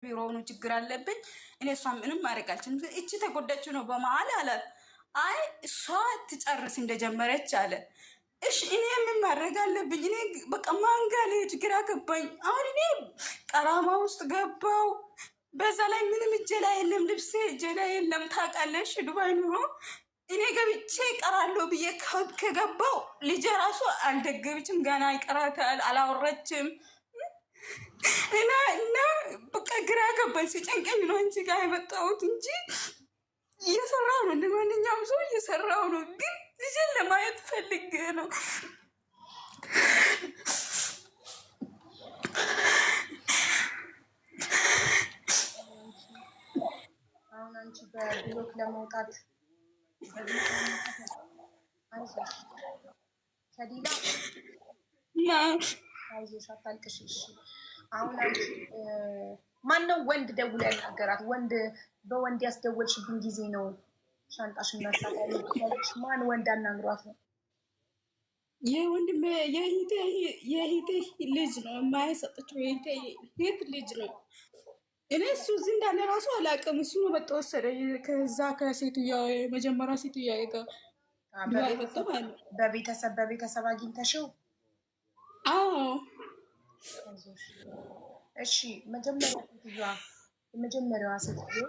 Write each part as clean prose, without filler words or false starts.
ቢሮውኑ ችግር አለብኝ እኔ እሷ ምንም ማድረግ አልችልም። እቺ ተጎዳችው ነው በመሀል አላት። አይ እሷ ትጨርስ እንደጀመረች አለ። እሺ እኔ ምን ማድረግ አለብኝ? እኔ በቃ ማንጋ ልሂድ? ግራ ገባኝ። አሁን እኔ ቀራማ ውስጥ ገባው። በዛ ላይ ምንም እጄ ላይ የለም፣ ልብሴ እጄ ላይ የለም። ታውቃለሽ ዱባይ ኑሮ እኔ ገብቼ እቀራለሁ ብዬ ከገባው ልጄ ራሱ አልደገበችም፣ ገና ይቀራታል፣ አላወረችም። እና በቃ ግራ ገባኝ። ሲጨንቀኝ ነው አንቺ ጋር የመጣሁት እንጂ እየሰራው ነው፣ እንደ ማንኛውም ሰው እየሰራው ነው። ግን ልጄን ለማየት ፈልጌ ነው። አሁን አንቺ በ block ለመውጣት አይዞሽ ሰዲላ፣ አይዞሽ አታልቅሽ። እሺ አሁን አንቺ ማነው ወንድ ደውሎ ያናገራት? ወንድ በወንድ ያስደወልሽብኝ ጊዜ ነው ሻንጣሽን መርሳት ያለብሽ። ማን ወንድ አናግሯት ነው? የወንድሜ የእህቴ ልጅ ነው የማይሰጠችው የእህቴ ልጅ ነው። እኔ እሱ እዚህ እንዳለ ራሱ አላውቅም። እሱ ነው መጥቶ ወሰደኝ ከዛ ከሴትዮዋ መጀመሪያ ሴትዮዋ ጋር በቤተሰብ አግኝተሽው? አዎ። እሺ መጀመሪያ ሴትዮዋ የመጀመሪያዋ ሴትዮ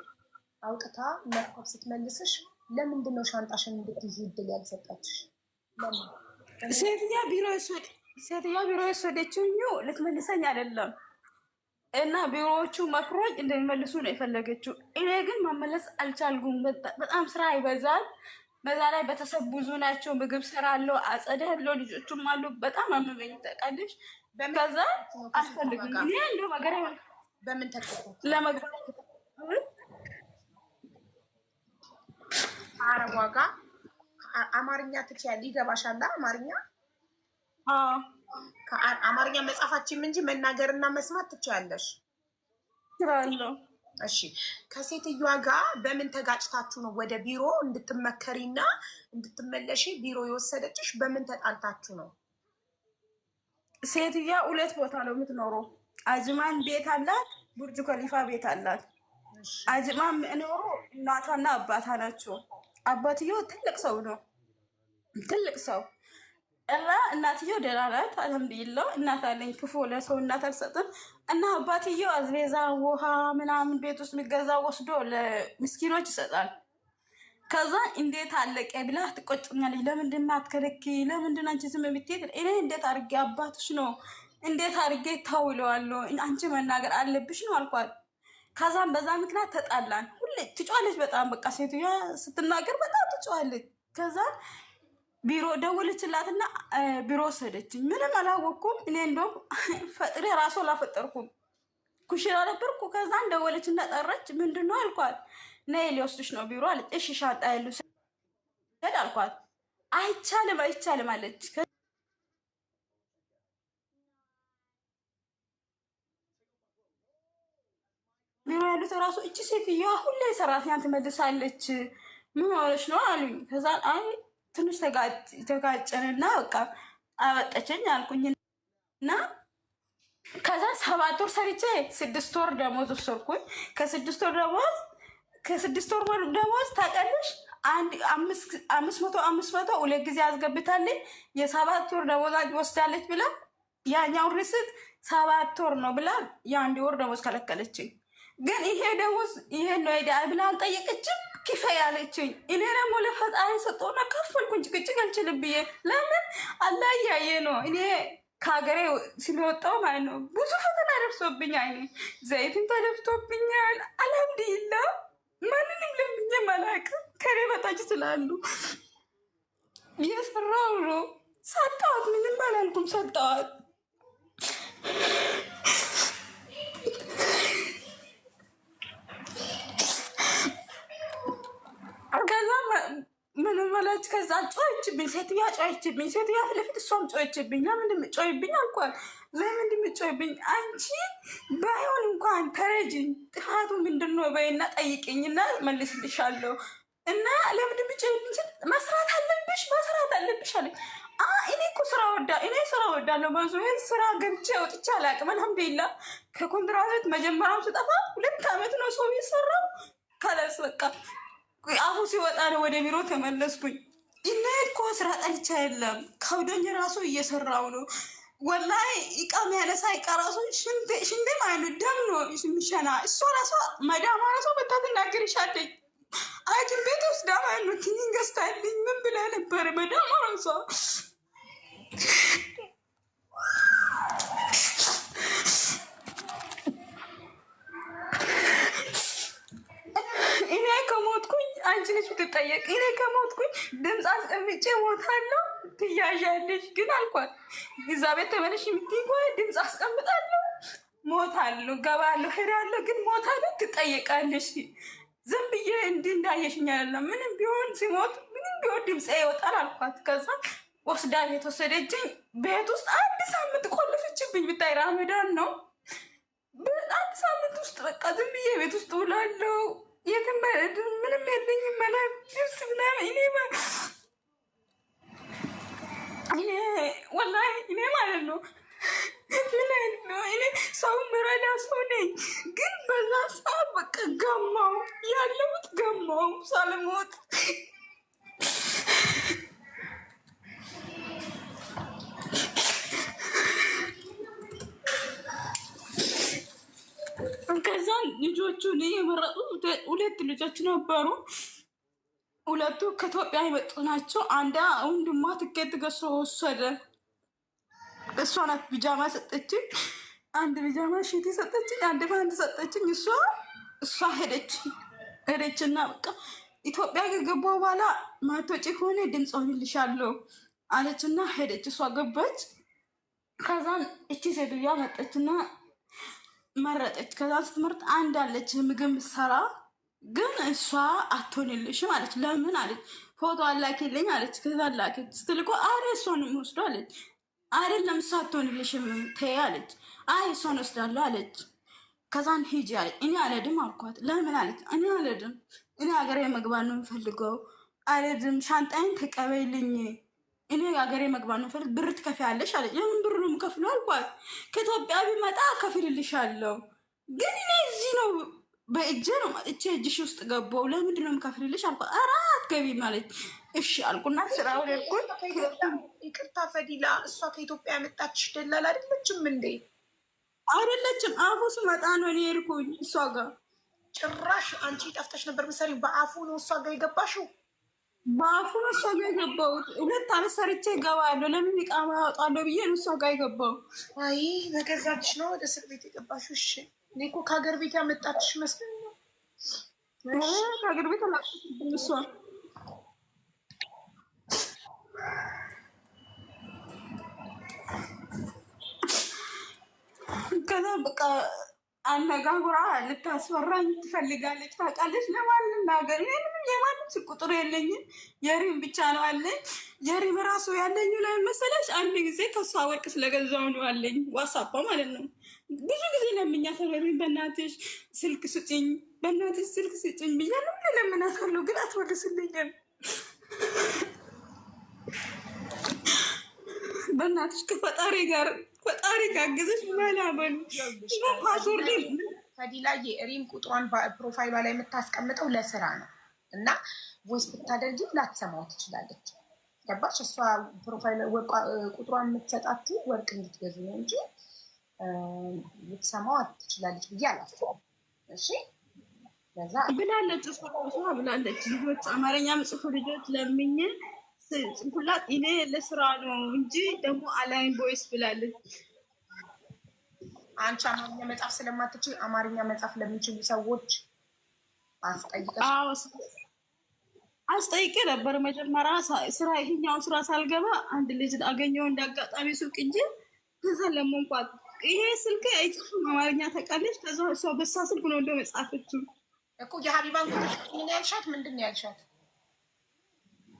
አውጥታ መርከብ ስትመልስሽ ለምንድን ነው ሻንጣሽን እንድትይዢ እድል ያልሰጠችሽ? ለምን? ሴትዮዋ ቢሮ የወሰደችኝ ልትመልሰኝ አይደለም እና ቢሮዎቹ መክሮኝ እንደሚመልሱ ነው የፈለገችው። እኔ ግን መመለስ አልቻልኩም። በጣም ስራ ይበዛል። በዛ ላይ ቤተሰብ ብዙ ናቸው። ምግብ ስራ አለው፣ አጸዳለሁ፣ ልጆቹም አሉ። በጣም አመመኝ ታውቃለሽ። ከዛ አልፈልግም እኔ እንደው ነገር በምን ለመግባት ከአረቧ ጋር አማርኛ ትችያለሽ? ይገባሻል? አማርኛ አማርኛ መጻፋችንም እንጂ መናገርና መስማት ትችያለሽ። እችላለሁ። እሺ ከሴትዮዋ ጋር በምን ተጋጭታችሁ ነው ወደ ቢሮ እንድትመከሪና እንድትመለሺ ቢሮ የወሰደችሽ? በምን ተጣልታችሁ ነው? ሴትዮዋ ሁለት ቦታ ነው የምትኖረው። አጅማን ቤት አላት፣ ቡርጅ ከሊፋ ቤት አላት። አጅማን የሚኖሩ እናቷና አባታ ናቸው። አባትየው ትልቅ ሰው ነው፣ ትልቅ ሰው እና እናትየው ደህና ናት፣ አልሐምዱሊላህ። እናት አለኝ፣ ክፉ ለሰው እናት አልሰጥም። እና አባትየው አዝቤዛ፣ ውሃ ምናምን ቤት ውስጥ የሚገዛ ወስዶ ለምስኪኖች ይሰጣል። ከዛ እንዴት አለቀ ብላ ትቆጭኛለች። ለምንድን አትከለኪ? ለምንድን አንቺ ዝም የምትሄድ? እኔ እንዴት አድርጌ አባትሽ ነው እንዴት አድርጌ ታውለዋለሁ? አንቺ መናገር አለብሽ ነው አልኳት። ከዛም በዛ ምክንያት ተጣላን። ሁሌ ትጮዋለች በጣም በቃ ሴትዮዋ ስትናገር በጣም ትጮዋለች። ከዛ ቢሮ ደወለችላትና ቢሮ ወሰደችኝ። ምንም አላወቅኩም እኔ እንደውም ፈጥሬ ራሱ አላፈጠርኩም ኩሽና ነበርኩ። ከዛን ደወለች እና ጠረች። ምንድን ነው አልኳት። ነይ ሊወስድሽ ነው ቢሮ አለች። እሺ ሻንጣ ያሉ ሰድ አልኳት። አይቻልም አይቻልም አለች። ቢሮ ያሉት ራሱ እቺ ሴትዮዋ ሁሌ ሰራተኛን ትመልሳለች፣ ምን ሆነች ነው አሉኝ። ከዛ አይ ትንሽ ተጋጨንና በቃ አበጠችኝ አልኩኝ እና ከዛ 7 ወር ሰርቼ 6 ወር ደሞዝ ወሰድኩኝ። ከ6 ወር ደሞዝ ታውቂያለሽ፣ አንድ 500 500 ሁለት ጊዜ አስገብታለኝ የ7 ወር ደሞዝ ወስዳለች ብላ ያኛው receipt 7 ወር ነው ብላ የ1 ወር ደሞዝ ከለከለችኝ። ግን ይሄ ደሞዝ ይሄ ነው ሄዳ ብላ አልጠየቀችም። ክፈይ አለችኝ። እኔ ደግሞ ለፈጣሪ ሰጠውና ከፈልኩኝ። ጭቅጭቅ አልችልም ብዬ ለምን አላህ እያየ ነው። እኔ ከሀገሬ ስለወጣው ማለት ነው ብዙ ፈተና ደርሶብኛል። እኔ ዘይትም ተደፍቶብኛል። አልሐምዱሊላህ ማንንም ለምኜም አላውቅም። ከኔ በታች ስላሉ እየሰራሁ ነው። ሰጠዋት፣ ምንም አላልኩም። ሰጠዋት። ከዛ ምንም አላች። ከዛ ጮኸችብኝ፣ ሴትዮዋ ጮኸችብኝ። ሴትዮዋ ፊት ለፊት እሷም ጮኸችብኝ። ለምንድን የምትጮይብኝ አልኳት። ለምንድን የምትጮይብኝ አንቺ? ባይሆን እንኳን ተረጅኝ፣ ጥፋቱ ምንድን ነው በይና ጠይቅኝና መልስልሻለሁ። እና ለምንድን የምትጮይብኝ? መስራት አለብሽ መስራት አለብሽ አለኝ። እኔ እኮ ስራ ወዳ እኔ ስራ ወዳለሁ። ብዙ ስራ ገብቼ ወጥቼ አላውቅም። አልሐምዱሊላህ ከኮንትራት ቤት መጀመሪያው ስጠፋ 2 አመት ነው ሰው የሰራው። خلاص በቃ አሁ ሲወጣ ነው ወደ ቢሮ ተመለስኩኝ። እኔ እኮ ስራ ጠልቼ የለም ከብዶኝ ራሱ እየሰራው ነው። ወላሂ እቃ የሚያነሳ እቃ ራሱ ሽንቴ ማለት ነው ደም ነው የሚሸና። እሷ ራሷ መዳሟ ራሷ መታ ትናገርሻለች። ሐኪም ቤት ወስዳ ማለት ነው ክኒን ገዝታልኝ ምን ብላ ነበረ መዳሟ ራሷ። እኔ ከሞትኩኝ አንቺ ነሽ ብትጠየቅ። እኔ ከሞትኩኝ ድምፅ አስቀምጬ ሞታለሁ፣ ትያዣለሽ ግን አልኳት። እዛ ቤት ተመለሽ የምትይኝ ከሆነ ድምፅ አስቀምጣለሁ፣ ሞታለሁ፣ ገባለሁ፣ ሄዳለሁ፣ ግን ሞታለሁ፣ ትጠየቃለሽ። ዝም ብዬ እንዲህ እንዳየሽኝ አይደለም። ምንም ቢሆን ሲሞት ምንም ቢሆን ድምፅ ይወጣል አልኳት። ከዛ ወስዳ ቤት ወሰደችኝ። ቤት ውስጥ አንድ ሳምንት ቆልፈችብኝ። ብታይ ራመዳን ነው። አንድ ሳምንት ውስጥ በቃ ዝም ብዬ ቤት ውስጥ ውላለሁ። የትም ምንም የለኝም፣ መላክ ልብስ ምናምን። እኔ ወላሂ እኔ ማለት ነው ምን አይነት ነው? እኔ ሰው ምረዳ ሰው ነኝ፣ ግን በዛ ሰዓት በቃ ገማው ያለሁት ገማው ሳልሞት። ከዛ ልጆቹን የመረጡት ሁለት ልጆች ነበሩ። ሁለቱ ከኢትዮጵያ የመጡ ናቸው። አንዳ ወንድሟ ትኬት ገዝቶ ወሰደ። እሷ ናት ቢጃማ ሰጠችኝ። አንድ ቢጃማ ሽቲ ሰጠችኝ፣ አንድ ፓንት ሰጠችኝ። እሷ ሄደች ሄደችና በቃ ኢትዮጵያ ከገባሁ በኋላ ማትወጪ ከሆነ ድምፅ ሆንልሻለሁ አለችና ሄደች። እሷ ገባች። ከዛን እቺ ሴትዮዋ መጠችና መረጠች። ከዛ ስትመርጥ አንድ አለች ምግብ ሰራ፣ ግን እሷ አትሆንልሽም አለች። ለምን አለች። ፎቶ አላኪልኝ አለች። ከዛ አላከች። ስትልኮ አረ እሷን ወስዶ አለች። አይደለም እሷ አትሆንልሽም ተይ አለች። አይ እሷን ወስዳለሁ አለች። ከዛን ሂጂ አለች። እኔ አልሄድም አልኳት። ለምን አለች። እኔ አልሄድም፣ እኔ ሀገሬ መግባት ነው የምፈልገው። አልሄድም፣ ሻንጣዬን ተቀበይልኝ። እኔ ሀገሬ መግባት ነው የምፈልግ። ብር ትከፍያለሽ አለች። ለምን ብር ነው የምከፍለው አልኳት። ከኢትዮጵያ ቢመጣ እከፍልልሻለሁ፣ ግን እኔ እዚህ ነው በእጄ ነው መጥቼ እጅሽ ውስጥ ገባው። ለምንድን ነው የምከፍልልሽ አልኳት። ኧረ አትገቢም አለች። እሺ አልኩና ስራውን ሄድኩኝ። ይቅርታ ፈዲላ፣ እሷ ከኢትዮጵያ ያመጣችሽ ደላላ አይደለችም እንዴ? አይደለችም። አፉ ስመጣ ነው እኔ ሄድኩኝ እሷ ጋር። ጭራሽ አንቺ ጠፍተሽ ነበር መሰለኝ። በአፉ ነው እሷ ጋር የገባሽው? በአፉ ነው እሷ ጋር የገባሁት። 2 ዓመት ሰርቼ እገባለሁ፣ ለምን ኢቃማ አወጣለሁ ብዬ ነው እሷ ጋር የገባው። አይ በገዛችሽ ነው ወደ እስር ቤት የገባሽው። እሺ እኔ እኮ ከሀገር ቤት ያመጣችሽ መስሎኝ ነው። ከሀገር ቤት አላመጣችም እሷ። ከዛ በቃ አነጋግራ ልታስፈራኝ ትፈልጋለች። ታውቃለች። ለማን ልናገር? እኔ ምንም የማንም ስልክ ቁጥር የለኝም። የሪም ብቻ ነው አለኝ። የሪም ራሱ ያለኝ ላይ መሰለሽ አንድ ጊዜ ከሷ ወርቅ ስለገዛው ነው አለኝ፣ ዋትስአፕ ማለት ነው። ብዙ ጊዜ ለምኛታለሁ። ሪም በእናትሽ ስልክ ስጭኝ፣ በእናትሽ ስልክ ስጭኝ ብያለሁ። ለምናታለሁ፣ ግን አትመልስልኝም። በእናትሽ ከፈጣሪ ጋር ፈጣሪ ካገዘሽ መላ በሉ። password ፈዲላዬ ሪም ቁጥሯን profile ሏ ላይ የምታስቀምጠው ለስራ ነው እና voice ብታደርጊም ላትሰማው ትችላለች። ገባሽ? እሷ profile ቁጥሯን የምትሰጣችሁ ወርቅ እንድትገዙ ነው እንጂ ልትሰማው ትችላለች ብዬ አላስብም። እሺ ለዛ ብላለች፣ እሷ ብላለች። ልጆች አማርኛ ምጽፉ ልጆች ለምኝ ጽፉላት፣ እኔ ለስራ ነው እንጂ ደግሞ አላይን voice ብላለች። አንቺ አማርኛ መጻፍ ስለማትችል አማርኛ መጻፍ ለሚችሉ ሰዎች አስጠይቀሽ? አስጠይቄ ነበር። መጀመሪያ ስራ ይሄኛውን ስራ ሳልገባ አንድ ልጅ አገኘው እንዳጋጣሚ ሱቅ እንጂ፣ ከዛ ለመንኳት ይሄ ስልክ አይጽፍም አማርኛ ታውቃለች። ከዛ እሷ በሷ ስልክ ነው እንደው መጻፈችው። እኮ የሀቢባን ቁጥር ምን ያልሻት? ምንድን ነው ያልሻት?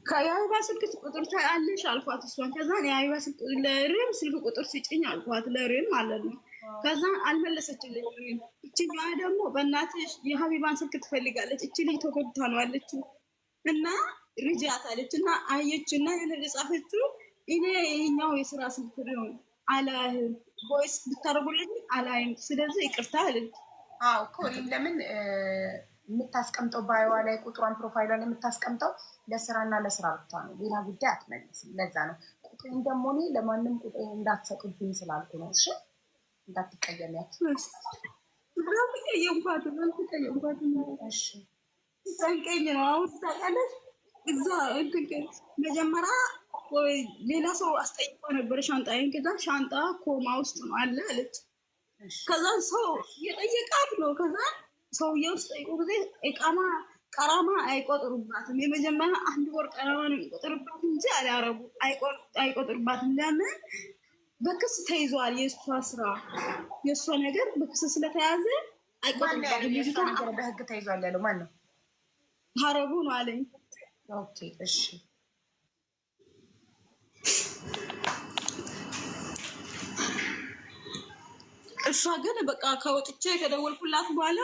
የሀቢባ ስልክ ቁጥር አለሽ አልኳት እሷን። ከዛ የሀቢባ ስልክ ለሪም ስልክ ቁጥር ስጭኝ አልኳት፣ ለሪም ማለት ነው። ከዛ አልመለሰችልኝም። እችኛዋ ደግሞ በእናትሽ የሀቢባን ስልክ ትፈልጋለች፣ እቺ ልጅ ተጎድታ ነው አለችው እና ርጃት አለች እና አየች እና የሆነ የጻፈችው እኔ ይሄኛው የስራ ስልክ ነው አላይም፣ voice ብታደርጉልኝ አላይም። ስለዚህ ይቅርታ አለች። አዎ እኮ እኔም ለምን የምታስቀምጠው bio ዋ ላይ ቁጥሯን profile ሏን የምታስቀምጠው ለስራና ለስራ ብቻ ነው፣ ሌላ ጉዳይ አትመልስም። ለዛ ነው ቁጥሬን ደግሞ እኔ ለማንም ቁጥሬን እንዳትሰጡብኝ ስላልኩ ነው። እሺ እንዳትቀየሚያት። አልተቀየምኳትም፣ አልተቀየምኳትም። እሺ ጠንቀኝ ነው አሁን ታውቂያለሽ። እዛ እንትን መጀመሪያ ወይ ሌላ ሰው አስጠይቆ ነበረ ሻንጣዬን። ከዛ ሻንጣ ኮማ ውስጥ ነው አለ አለች። ከዛ ሰው የጠየቃት ነው። ከዛ ሰውዬው ስጠይቁ ጊዜ እቃማ ቀራማ አይቆጥሩባትም። የመጀመሪያ አንድ ወር ቀራማ ነው የሚቆጥርባት እንጂ አላረቡ አይቆጥሩባትም። ለምን በክስ ተይዟል። የእሷ ስራ የእሷ ነገር በክስ ስለተያዘ ማን ነው ያለው? አይቆጥሩባትም። የእሷ ልጅቷ ነገር በህግ ተይዟል ያለው ማን ነው? አረቡ ነው አለኝ። okay እሺ። እሷ ግን በቃ ከወጥቼ ከደወልኩላት በኋላ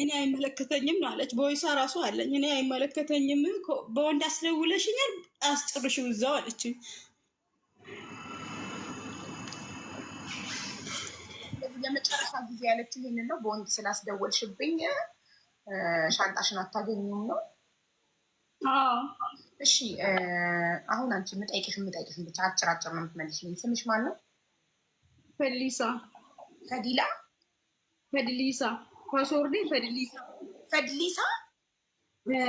እኔ አይመለከተኝም ነው አለች። voice ዋ ራሱ አለኝ። እኔ አይመለከተኝም፣ በወንድ አስደውለሽኛል፣ አስጨርሽው እዛው አለችኝ። ስለዚህ ለመጨረሻ ጊዜ ያለችው ይህንን ነው። በወንድ ስላስደወልሽብኝ ሻንጣሽን አታገኙም ነው። አዎ እሺ አሁን አንቺ የምጠይቅሽን ብቻ አጭር አጭር ነው የምትመልሽልኝ። ስምሽ ማን ነው? ፈሊሳ ፈዲላ ፈድሊሳ password ኤ ፈድሊሳ ፈድሊሳ። እ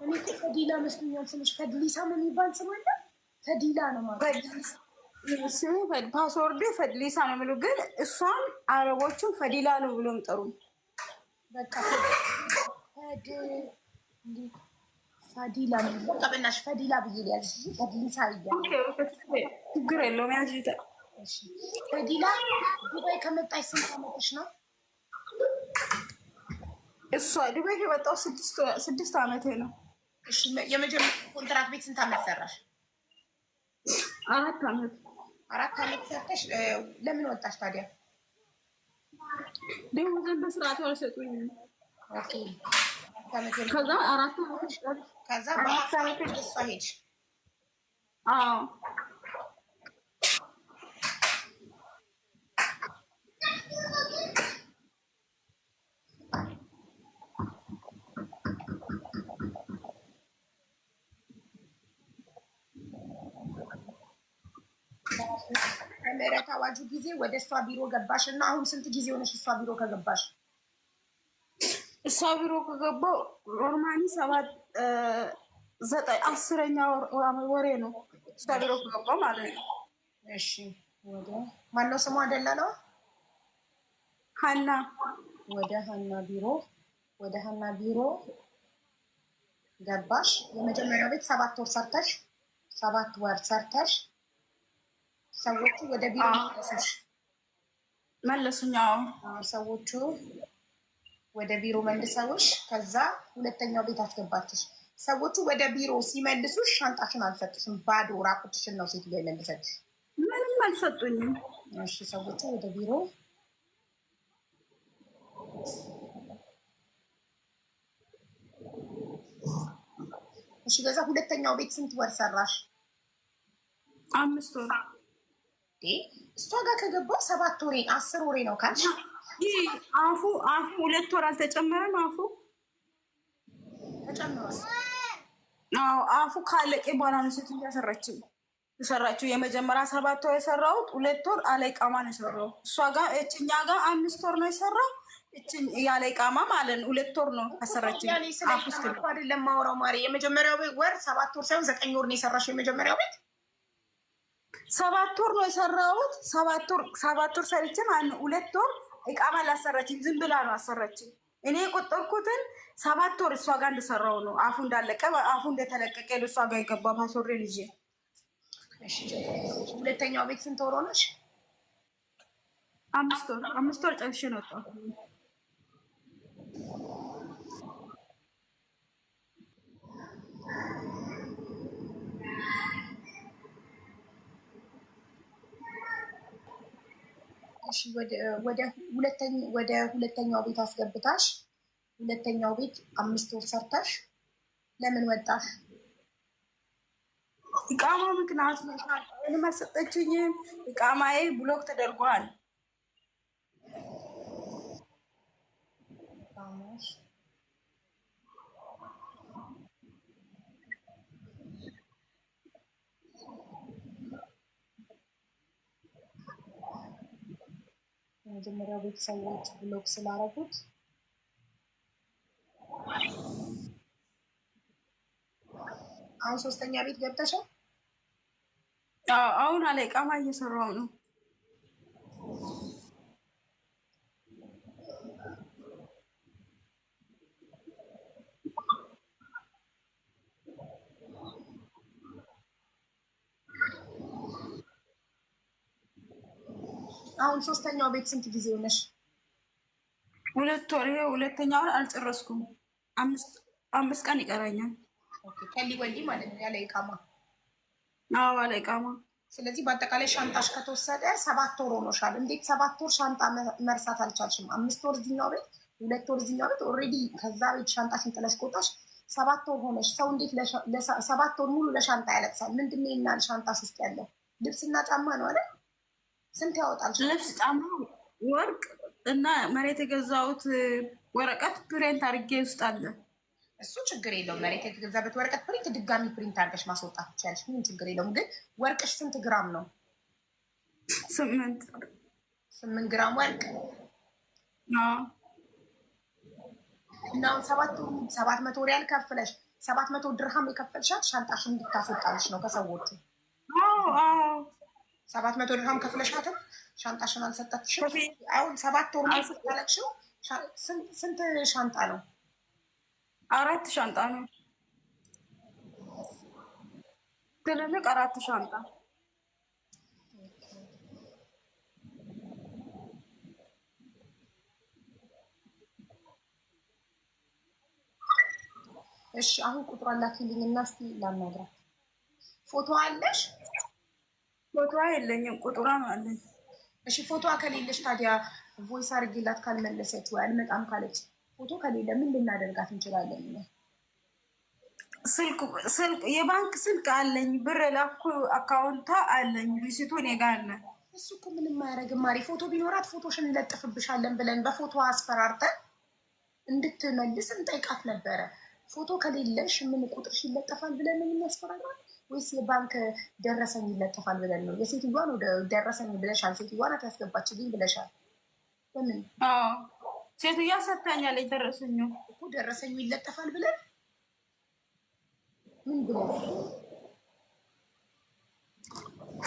እኔ እኮ ፈዲላ መስሎኛል ስምሽ። ፈድሊሳ ነው የሚባል ስም አለ? ፈዲላ ነው ማለት። ስሜ password ኤ ፈድሊሳ ነው የሚሉ ግን እሷም አረቦቹም ፈዲላ ነው ብሎ የሚጠሩ። በቃ ፈድ ፈዲላ ነው። በቃ በእናትሽ ፈዲላ ብዬ ልያዝሽ። እሺ? ፈድሊሳ ብያለሁ። ችግር የለውም። ያዝ። እሺ ፈዲላ፣ ዱባይ ከመጣሽ ስንት ዓመትሽ ነው? እሷ ዱባይ ከመጣሁ 6 ዓመቴ ነው። እሺ የመጀመሪያ ኮንትራት ቤት ስንት ዓመት ሰራሽ? 4 ዓመት። 4 ዓመት ሰርተሽ ለምን ወጣሽ ታዲያ? ደሞዝን በስርዓቱ አልሰጡኝም። okay ከዛ 4 ዓመት ከዛ 4 ዓመት እሷ ሄድሽ። አዎ በምህረት አዋጁ ጊዜ ወደ እሷ ቢሮ ገባሽ እና አሁን ስንት ጊዜ ሆነሽ እሷ ቢሮ ከገባሽ? እሷ ቢሮ ከገባው normally 7 9 10ኛ ወሬ ነው እሷ ቢሮ ከገባው ማለት ነው። እሺ ወደ ማነው ስሟ ደላላዋ? ሀና። ወደ ሀና ቢሮ ወደ ሀና ቢሮ ገባሽ። የመጀመሪያው ቤት 7 ወር ሰርተሽ 7 ወር ሰርተሽ ሰዎቹ ወደ ቢሮ መለሱሽ? መለሱኝ። አዎ ሰዎቹ ወደ ቢሮ መልሰውሽ ከዛ ሁለተኛው ቤት አስገባችሽ። ሰዎቹ ወደ ቢሮ ሲመልሱሽ ሻንጣሽን አልሰጡሽም፣ ባዶ ራቁትሽን ነው ሴትዮ የመለሰችሽ። ምንም አልሰጡኝም። እሺ ሰዎቹ ወደ ቢሮ እሺ ከዛ ሁለተኛው ቤት ስንት ወር ሰራሽ? 5 ወር። እሷ ጋር ከገባው 7 ወሬ 10 ወሬ ነው ካልሽ አፉ 2 ወር አልተጨመረም። አፉ ተጨምሯል። አዎ አፉ ካለቀ በኋላ ነው ሴትዮ የሰራችው። የመጀመሪያ 7 ወር የሰራሁት 2 ወር አለ ኢቃማ ነው የሰራው። እሷ ጋር እችኛ ጋር 5 ወር ነው የሰራው። እችን ያለ ኢቃማ ማለት ነው 2 ወር ነው ያሰራችኝ። ያኔ ስለ ኢቃማ እኮ አይደለም የማወራው ማሪ። የመጀመሪያው ወር 7 ወር ሳይሆን 9 ወር ነው የሰራሽው። የመጀመሪያው ቤት 7 ወር ነው የሰራሁት። 7 ወር 7 ወር ሰርቼ ማለት ነው 2 ወር ኢቃማ ላሰራችኝ ዝም ብላ ነው አሰራችኝ። እኔ የቆጠርኩትን 7 ወር እሷ ጋር እንደሰራው ነው። አፉ እንዳለቀ አፉ እንደተለቀቀ እሷ ጋር የገባ password ኤን ይዤ። እሺ ሁለተኛው ቤት ስንት ወር ሆነሽ? 5 ወር 5 ወር ጨርሼ ነው የወጣሁት። እሺ ወደ ሁለተኛው ቤት አስገብታሽ ሁለተኛው ቤት 5 ወር ሰርተሽ ለምን ወጣሽ? ኢቃማ ምክንያት ነው። ሻንጣዬንም አልሰጠችኝም። ኢቃማዬ block ተደርጓል። ኢቃማሽ የመጀመሪያው ቤተሰቦች block ስላደረጉት አሁን ሶስተኛ ቤት ገብተሻል። አሁን አለ ኢቃማ እየሰራው ነው። አሁን ሶስተኛው ቤት ስንት ጊዜ ሆነሽ? 2 ወር። ይሄ ሁለተኛውን አልጨረስኩም። 5 ቀን ይቀረኛል። ከሊ ወሊ ማለት ነው ያለ ኢቃማ። አዎ ያለ ኢቃማ። ስለዚህ በአጠቃላይ ሻንጣሽ ከተወሰደ 7 ወር ሆኖሻል። እንዴት 7 ወር ሻንጣ መርሳት አልቻልሽም? 5 ወር እዚህኛው ቤት፣ 2 ወር እዚህኛው ቤት። Already ከዛ ቤት ሻንጣሽን ጥለሽ ከወጣሽ 7 ወር ሆነሽ። ሰው እንዴት 7 ወር ሙሉ ለሻንጣ ያለቅሳል? ምንድን ነው ይናል ሻንጣሽ ውስጥ ያለው ልብስና ጫማ ነው አይደል? ስንት ያወጣል? ልብስ፣ ጫማ፣ ወርቅ እና መሬት የገዛሁት ወረቀት print አድርጌ ውስጥ አለ። እሱ ችግር የለውም። መሬት የተገዛበት ወረቀት print ድጋሚ print አድርገሽ ማስወጣት ትችያለሽ። ምንም ችግር የለውም። ግን ወርቅሽ ስንት ግራም ነው? 8። 8 ግራም ወርቅ እና አሁን 700 ሪያል ከፍለሽ 700 ድርሃም የከፈልሻት ሻንጣሽ እንድታስወጣልሽ ነው ከሰዎቹ። 700 ድርሃም ከፍለሻትም ሻንጣሽን አልሰጠችሽም። አሁን 7 ወር ያለቅሽው ስንት ሻንጣ ነው? 4 ሻንጣ ነው። ትልልቅ 4 ሻንጣ። እሺ አሁን ቁጥሯን ላኪልኝ እና እስኪ ላናግራት። ፎቶ አለሽ? ፎቶዋ የለኝም፣ ቁጥሯ ነው አለኝ። እሺ ፎቶዋ ከሌለሽ ታዲያ voice አድርጌላት ካልመለሰች ወይ አልመጣም ካለች ፎቶ ከሌለ ምን ልናደርጋት እንችላለን? ስልክ የባንክ ስልክ አለኝ፣ ብር ላኩ account ኣ አለኝ፣ receipt ኡ እኔ ጋ አለ። እሱ እኮ ምንም አያደርግም ማሪ። ፎቶ ቢኖራት ፎቶሽን እንለጥፍብሻለን ብለን በፎቶ አስፈራርተን እንድትመልስ እንጠይቃት ነበረ። ፎቶ ከሌለሽ ምን ቁጥርሽ ይለጠፋል ብለን ነው የምናስፈራራት ወይስ የባንክ ደረሰኝ ይለጠፋል ብለን ነው? የሴትዮዋን ወደ ደረሰኝ ብለሻል። ሴትዮዋ ናት ያስገባችልኝ ብለሻል። በምን ሴትዮዋ ሰታኛለች ደረሰኙ እኮ ደረሰኙ ይለጠፋል ብለን ምን ብለን?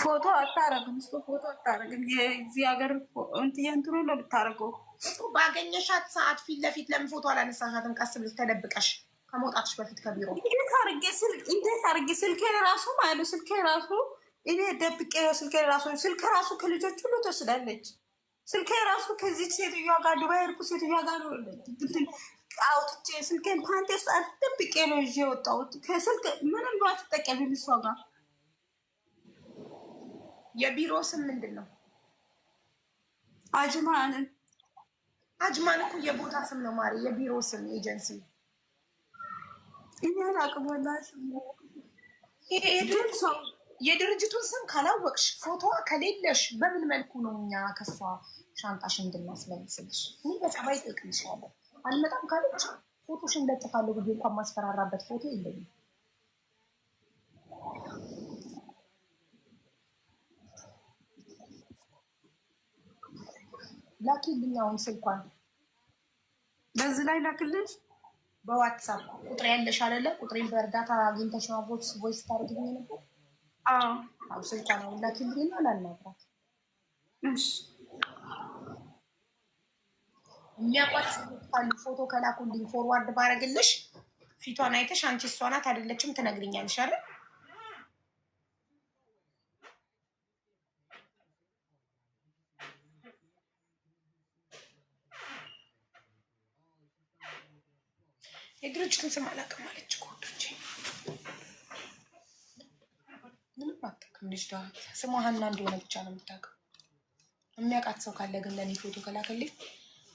ፎቶ አታረግም፣ እሱ ፎቶ አታረግም። የዚህ ሀገር የእንትኑ ነው የምታረገው። ባገኘሻት ሰዓት ፊት ለፊት ለምን ፎቶ አላነሳሻትም? ቀስ ብለሽ ተደብቀሽ ከመውጣትሽ በፊት ከቢሮ እንዴት አድርጌ ስልኬን ራሱ ማለት ነው ስልኬን ራሱ እኔ ደብቄ ነው ስልኬን ራሱ ስልኬ ራሱ ከልጆች ሁሉ ትወስዳለች። ስልኬ ራሱ ከዚች ሴትዮዋ ጋር ዱባይ ሄድኩ ሴትዮዋ ጋር አውጥቼ ስልኬን ፓንቴ ውስጥ ደብቄ ነው ይዤ የወጣሁት። ከስልክ ምንም ባትጠቀሚም እሷ ጋር። የቢሮ ስም ምንድን ነው? አጅማን። አጅማን እኮ የቦታ ስም ነው ማሪ፣ የቢሮ ስም ኤጀንሲ። እኔ አላውቅም ወላሂ። የድርጅቱን ስም ካላወቅሽ ፎቶዋ ከሌለሽ በምን መልኩ ነው እኛ ከሷ ሻንጣሽ እንድናስመልስልሽ? እኔ በጸባይ እጠይቅልሻለሁ። አልመጣም ካለች ፎቶሽን ለጥፋለሁ ብዬ እንኳን ማስፈራራበት ፎቶ የለኝም። ላኪልኝ አሁን ስልኳን። በዚህ ላይ ላክልሽ። በዋትሳፕ ቁጥሬ ያለሽ አይደለ? ቁጥሬን በእርዳታ አግኝተሽ ነው voice ታደርግልኝ ነበር። አዎ ስልኳን አሁን ላኪልኝና ላናግራት። እሺ። የሚያውቋት ሰዎች ካሉ ፎቶ ከላኩልኝ forward ባረግልሽ ፊቷን አይተሽ አንቺ እሷ ናት አይደለችም ትነግሪኛለሽ አይደል? የድርጅቱን ስም አላውቅም አለች እኮ ወዶቼ። ምንም አታውቅም ልጅቷ። ስሟ ሀና እንደሆነ ብቻ ነው የምታውቀው። የሚያውቃት ሰው ካለ ግን ለእኔ ፎቶ ከላከልኝ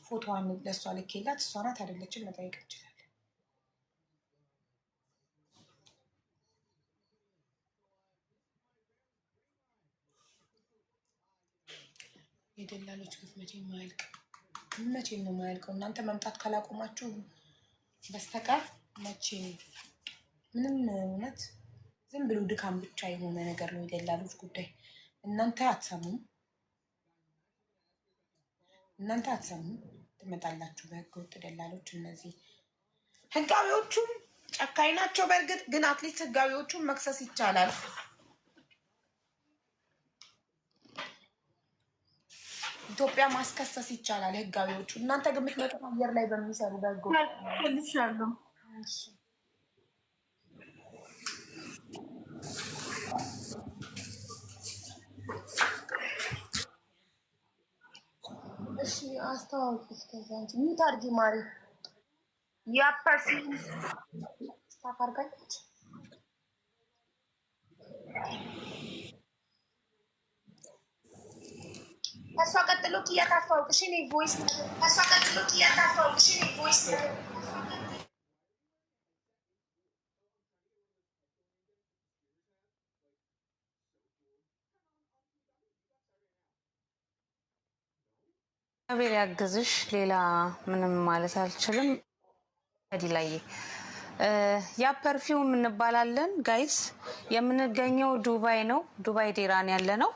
ፎቶዋን ለእሷ ልኬላት እሷ ናት አይደለችም መጠየቅ እንችላለን። የደላሎች ግፍ መቼም አያልቅም። መቼም ነው የማያልቀው። እናንተ መምጣት ካላቆማችሁ በስተቀር መቼም ምንም፣ እውነት ዝም ብሎ ድካም ብቻ የሆነ ነገር ነው የደላሎች ጉዳይ። እናንተ አትሰሙም፣ እናንተ አትሰሙም። ትመጣላችሁ በህገወጥ ደላሎች። እነዚህ ህጋዊዎቹም ጨካኝ ናቸው። በእርግጥ ግን at least ህጋዊዎቹን መክሰስ ይቻላል። ኢትዮጵያ ማስከሰስ ይቻላል ህጋዊዎቹ። እናንተ ግን የምትመጡት አየር ላይ በሚሰሩ በህገ መልሻለሁ። እሺ አስተዋውቂ። እስከዛ አንቺ mute አድርጊ ማሪ። ያ perfume stuck አድርጋለች። ከእሷ ቀጥሎ ኪያ ታስተዋውቅሽ። እኔ voice ከእሷ ቀጥሎ ኪያ ታስተዋውቅሽ። እኔ voice እግዚአብሔር ያግዝሽ። ሌላ ምንም ማለት አልችልም። ላይ ያ perfume እንባላለን guys። የምንገኘው ዱባይ ነው። ዱባይ ዴራን ያለ ነው።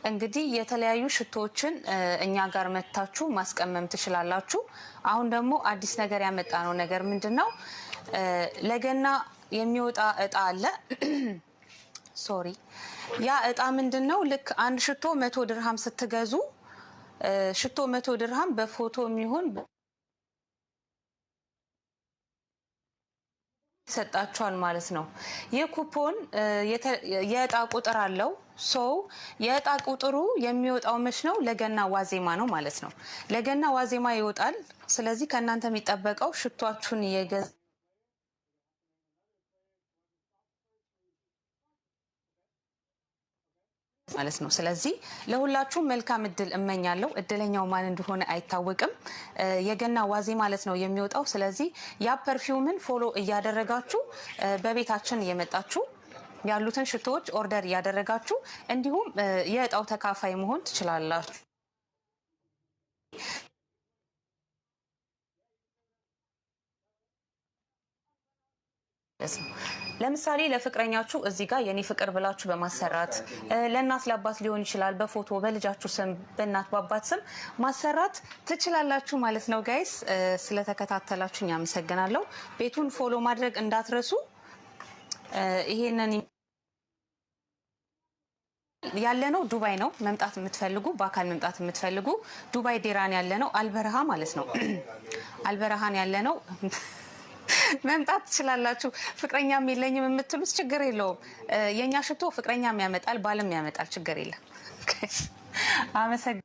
እንግዲህ የተለያዩ ሽቶዎችን እኛ ጋር መታችሁ ማስቀመም ትችላላችሁ። አሁን ደግሞ አዲስ ነገር ያመጣ ነው ነገር ምንድን ነው? ለገና የሚወጣ እጣ አለ። Sorry፣ ያ እጣ ምንድን ነው? ልክ አንድ ሽቶ 100 ድርሃም ስትገዙ፣ ሽቶ 100 ድርሃም በፎቶ የሚሆን ይሰጣችኋል ማለት ነው። ይህ ኩፖን የእጣ ቁጥር አለው። So የእጣ ቁጥሩ የሚወጣው መች ነው? ለገና ዋዜማ ነው ማለት ነው። ለገና ዋዜማ ይወጣል። ስለዚህ ከእናንተ የሚጠበቀው ሽቷችሁን እየገዛ ማለት ነው። ስለዚህ ለሁላችሁም መልካም እድል እመኛለሁ። እድለኛው ማን እንደሆነ አይታወቅም። የገና ዋዜማ ማለት ነው የሚወጣው። ስለዚህ ያ perfume ን follow እያደረጋችሁ፣ በቤታችን እየመጣችሁ ያሉትን ሽቶዎች order እያደረጋችሁ እንዲሁም የእጣው ተካፋይ መሆን ትችላላችሁ። ነው። ለምሳሌ ለፍቅረኛችሁ እዚህ ጋር የኔ ፍቅር ብላችሁ በማሰራት፣ ለእናት ለአባት ሊሆን ይችላል፣ በፎቶ በልጃችሁ ስም፣ በእናት በአባት ስም ማሰራት ትችላላችሁ ማለት ነው። Guys፣ ስለተከታተላችሁ አመሰግናለሁ። ቤቱን follow ማድረግ እንዳትረሱ። ይሄንን ያለነው ዱባይ ነው። መምጣት የምትፈልጉ፣ በአካል መምጣት የምትፈልጉ ዱባይ ዴራን ያለነው፣ አልበረሃ ማለት ነው። አልበረሃን ያለነው፣ መምጣት ትችላላችሁ። ፍቅረኛም የለኝም የምትሉት ችግር የለውም። የእኛ ሽቶ ፍቅረኛም ያመጣል፣ ባልም ያመጣል። ችግር የለም። አመሰግናለሁ።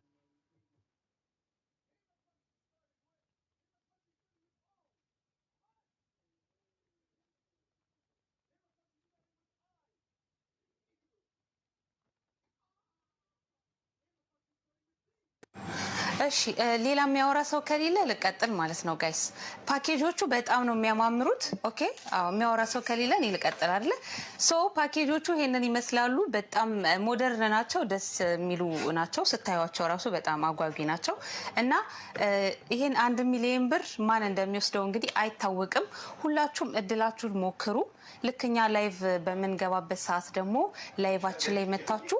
እሺ፣ ሌላ የሚያወራ ሰው ከሌለ ልቀጥል ማለት ነው። Guys፣ package ኦቹ በጣም ነው የሚያማምሩት። Okay፣ አዎ፣ የሚያወራ ሰው ከሌለ እኔ ልቀጥል አይደለ? So package ኦቹ ይሄንን ይመስላሉ። በጣም modern ናቸው፣ ደስ የሚሉ ናቸው። ስታዩቸው ራሱ በጣም አጓጊ ናቸው። እና ይሄን 1 ሚሊዮን ብር ማን እንደሚወስደው እንግዲህ አይታወቅም። ሁላችሁም እድላችሁን ሞክሩ። ልክ እኛ live በምንገባበት ሰዓት ደግሞ live ኣችን ላይ መታችሁ፣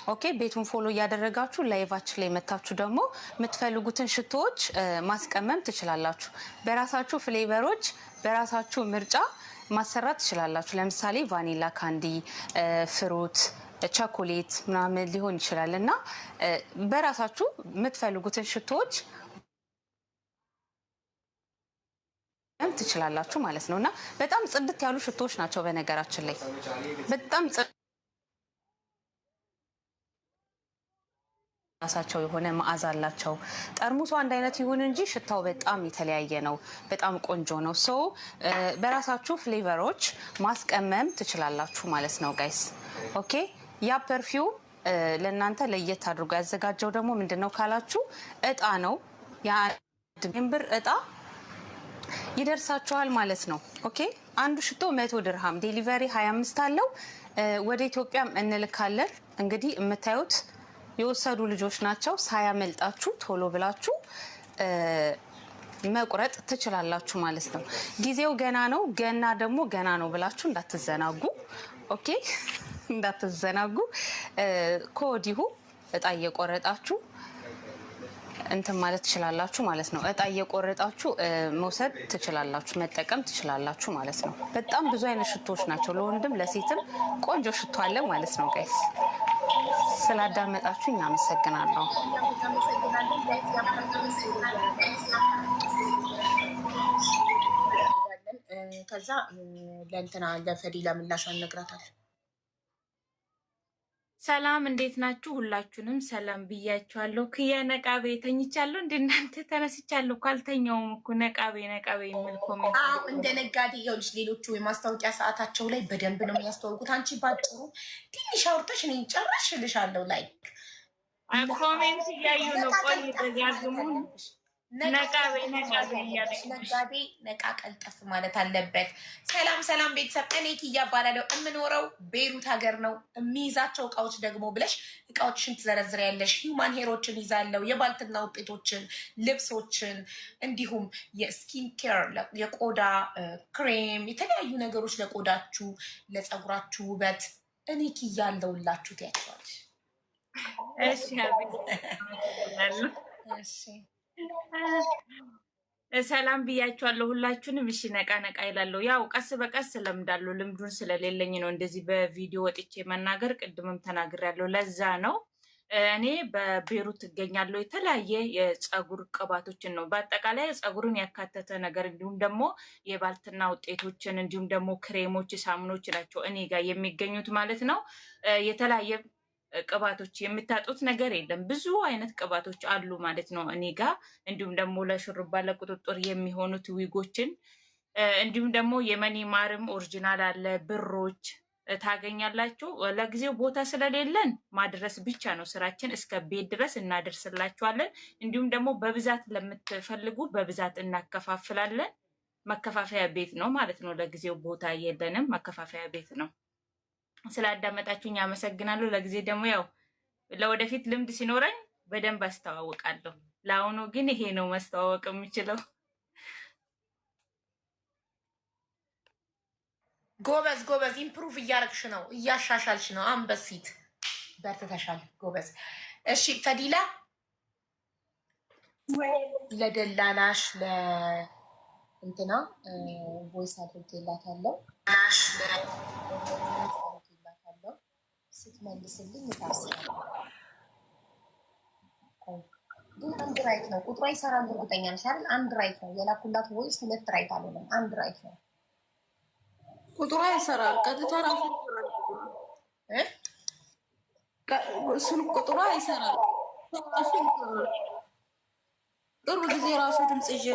okay፣ ቤቱን follow እያደረጋችሁ live ኣችን ላይ መታችሁ ደግሞ የምትፈልጉትን ሽቶዎች ማስቀመም ትችላላችሁ። በራሳችሁ flavor ኦች፣ በራሳችሁ ምርጫ ማሰራት ትችላላችሁ። ለምሳሌ vanilla candy፣ fruit፣ ቸኮሌት ምናምን ሊሆን ይችላል እና በራሳችሁ የምትፈልጉትን ሽቶዎች ትችላላችሁ ማለት ነው። እና በጣም ጽድት ያሉ ሽቶዎች ናቸው። በነገራችን ላይ በጣም ራሳቸው የሆነ መዓዛ አላቸው። ጠርሙሱ አንድ አይነት ይሁን እንጂ ሽታው በጣም የተለያየ ነው። በጣም ቆንጆ ነው። So በራሳችሁ flavor ኦች ማስቀመም ትችላላችሁ ማለት ነው guys። Okay፣ ያ perfume ለእናንተ ለየት አድርጎ ያዘጋጀው ደግሞ ምንድን ነው ካላችሁ እጣ ነው። የ1 ብር እጣ ይደርሳችኋል ማለት ነው። Okay፣ አንዱ ሽቶ 100 ድርሃም፣ delivery 25 አለው። ወደ ኢትዮጵያም እንልካለን። እንግዲህ የምታዩት የወሰዱ ልጆች ናቸው። ሳያመልጣችሁ ቶሎ ብላችሁ መቁረጥ ትችላላችሁ ማለት ነው። ጊዜው ገና ነው። ገና ደግሞ ገና ነው ብላችሁ እንዳትዘናጉ። Okay፣ እንዳትዘናጉ። ከወዲሁ እጣ እየቆረጣችሁ እንትን ማለት ትችላላችሁ ማለት ነው። እጣ እየቆረጣችሁ መውሰድ ትችላላችሁ፣ መጠቀም ትችላላችሁ ማለት ነው። በጣም ብዙ አይነት ሽቶዎች ናቸው። ለወንድም ለሴትም ቆንጆ ሽቶ አለ ማለት ነው። Guys፣ ስላዳመጣችሁ አመሰግናለሁ። እናመሰግናለን። ከዛ ለእንትና ለፈዲላ ምላሽ እነግራታለሁ። ሰላም፣ እንዴት ናችሁ? ሁላችሁንም ሰላም ብያችኋለሁ። ክያ ነቃቤ ተኝቻለሁ። እንደ እናንተ ተነስቻለሁ እኮ፣ አልተኛውም እኮ። ነቃቤ ነቃቤ የሚል comment። አዎ፣ እንደ ነጋዴ ይኸውልሽ፣ ሌሎቹ የማስታወቂያ ሰዓታቸው ላይ በደንብ ነው የሚያስተዋውቁት። አንቺ ባጭሩ ትንሽ አውርተሽ እኔ ጨረሽ እልሻለሁ። Like comment እያዩ ነው። ቆይ ደጋግሙ፣ ነቃቤ ነቃቤ እያለች። ነጋዴ ነቃ ቀልጠፍ ማለት አለበት። ሰላም ሰላም ቤተሰብ፣ እኔ ኪያ እባላለሁ። የምኖረው ቤሩት ሀገር ነው። የሚይዛቸው እቃዎች ደግሞ ብለሽ እቃዎችን ትዘረዝሪያለሽ። Human hair ኦችን ይዛለው፣ የባልትና ውጤቶችን፣ ልብሶችን፣ እንዲሁም የ skin care፣ የቆዳ ክሬም፣ የተለያዩ ነገሮች ለቆዳችሁ ለፀጉራችሁ ውበት እኔ ኪያ አለሁላችሁ ትያቸዋለሽ። እሺ፣ አመሰግናለሁ። እሺ። ሰላም ብያችኋለሁ ሁላችሁንም። እሺ፣ ነቃ ነቃ ይላለሁ። ያው ቀስ በቀስ እለምዳለሁ። ልምዱን ስለሌለኝ ነው እንደዚህ በቪዲዮ ወጥቼ መናገር። ቅድምም ተናግሬያለሁ። ለዛ ነው። እኔ በቤሩት እገኛለሁ። የተለያየ የፀጉር ቅባቶችን ነው፣ በአጠቃላይ ፀጉርን ያካተተ ነገር፣ እንዲሁም ደግሞ የባልትና ውጤቶችን፣ እንዲሁም ደግሞ ክሬሞች፣ ሳሙኖች ናቸው እኔ ጋር የሚገኙት ማለት ነው። የተለያየ ቅባቶች የምታጡት ነገር የለም። ብዙ አይነት ቅባቶች አሉ ማለት ነው እኔ ጋ። እንዲሁም ደግሞ ለሹሩባ ለቁጥጥር የሚሆኑት ዊጎችን፣ እንዲሁም ደግሞ የመኒ ማርም original አለ፣ ብሮች ታገኛላችሁ። ለጊዜው ቦታ ስለሌለን ማድረስ ብቻ ነው ስራችን፣ እስከ ቤት ድረስ እናደርስላችኋለን። እንዲሁም ደግሞ በብዛት ለምትፈልጉ በብዛት እናከፋፍላለን። መከፋፈያ ቤት ነው ማለት ነው። ለጊዜው ቦታ የለንም፣ መከፋፈያ ቤት ነው። ስላዳመጣችሁኝ አመሰግናለሁ። ለጊዜ ደግሞ ያው ለወደፊት ልምድ ሲኖረኝ በደንብ አስተዋውቃለሁ። ለአሁኑ ግን ይሄ ነው ማስተዋወቅ የምችለው። ጎበዝ ጎበዝ፣ improve እያረግሽ ነው፣ እያሻሻልሽ ነው። አንበሲት፣ በርትተሻል። ጎበዝ። እሺ ፈዲላ፣ ለደላላሽ ለእንትና voice አድርጌላታለሁ። ስትመልስልኝ ይታስራል። ግን አንድ right ነው፣ ቁጥሯ ይሰራል። እርግጠኛ ነሽ አይደል? አንድ right ነው የላኩላት voice፣ ሁለት right አልሆነም። አንድ right ነው። ቁጥሯ ይሰራል። ቀጥታ ራሱ እ እሱን ቁጥሯ ይሰራል። ራሱ ይሰራል። ቅርብ ጊዜ ራሱ ድምጽ ይዤ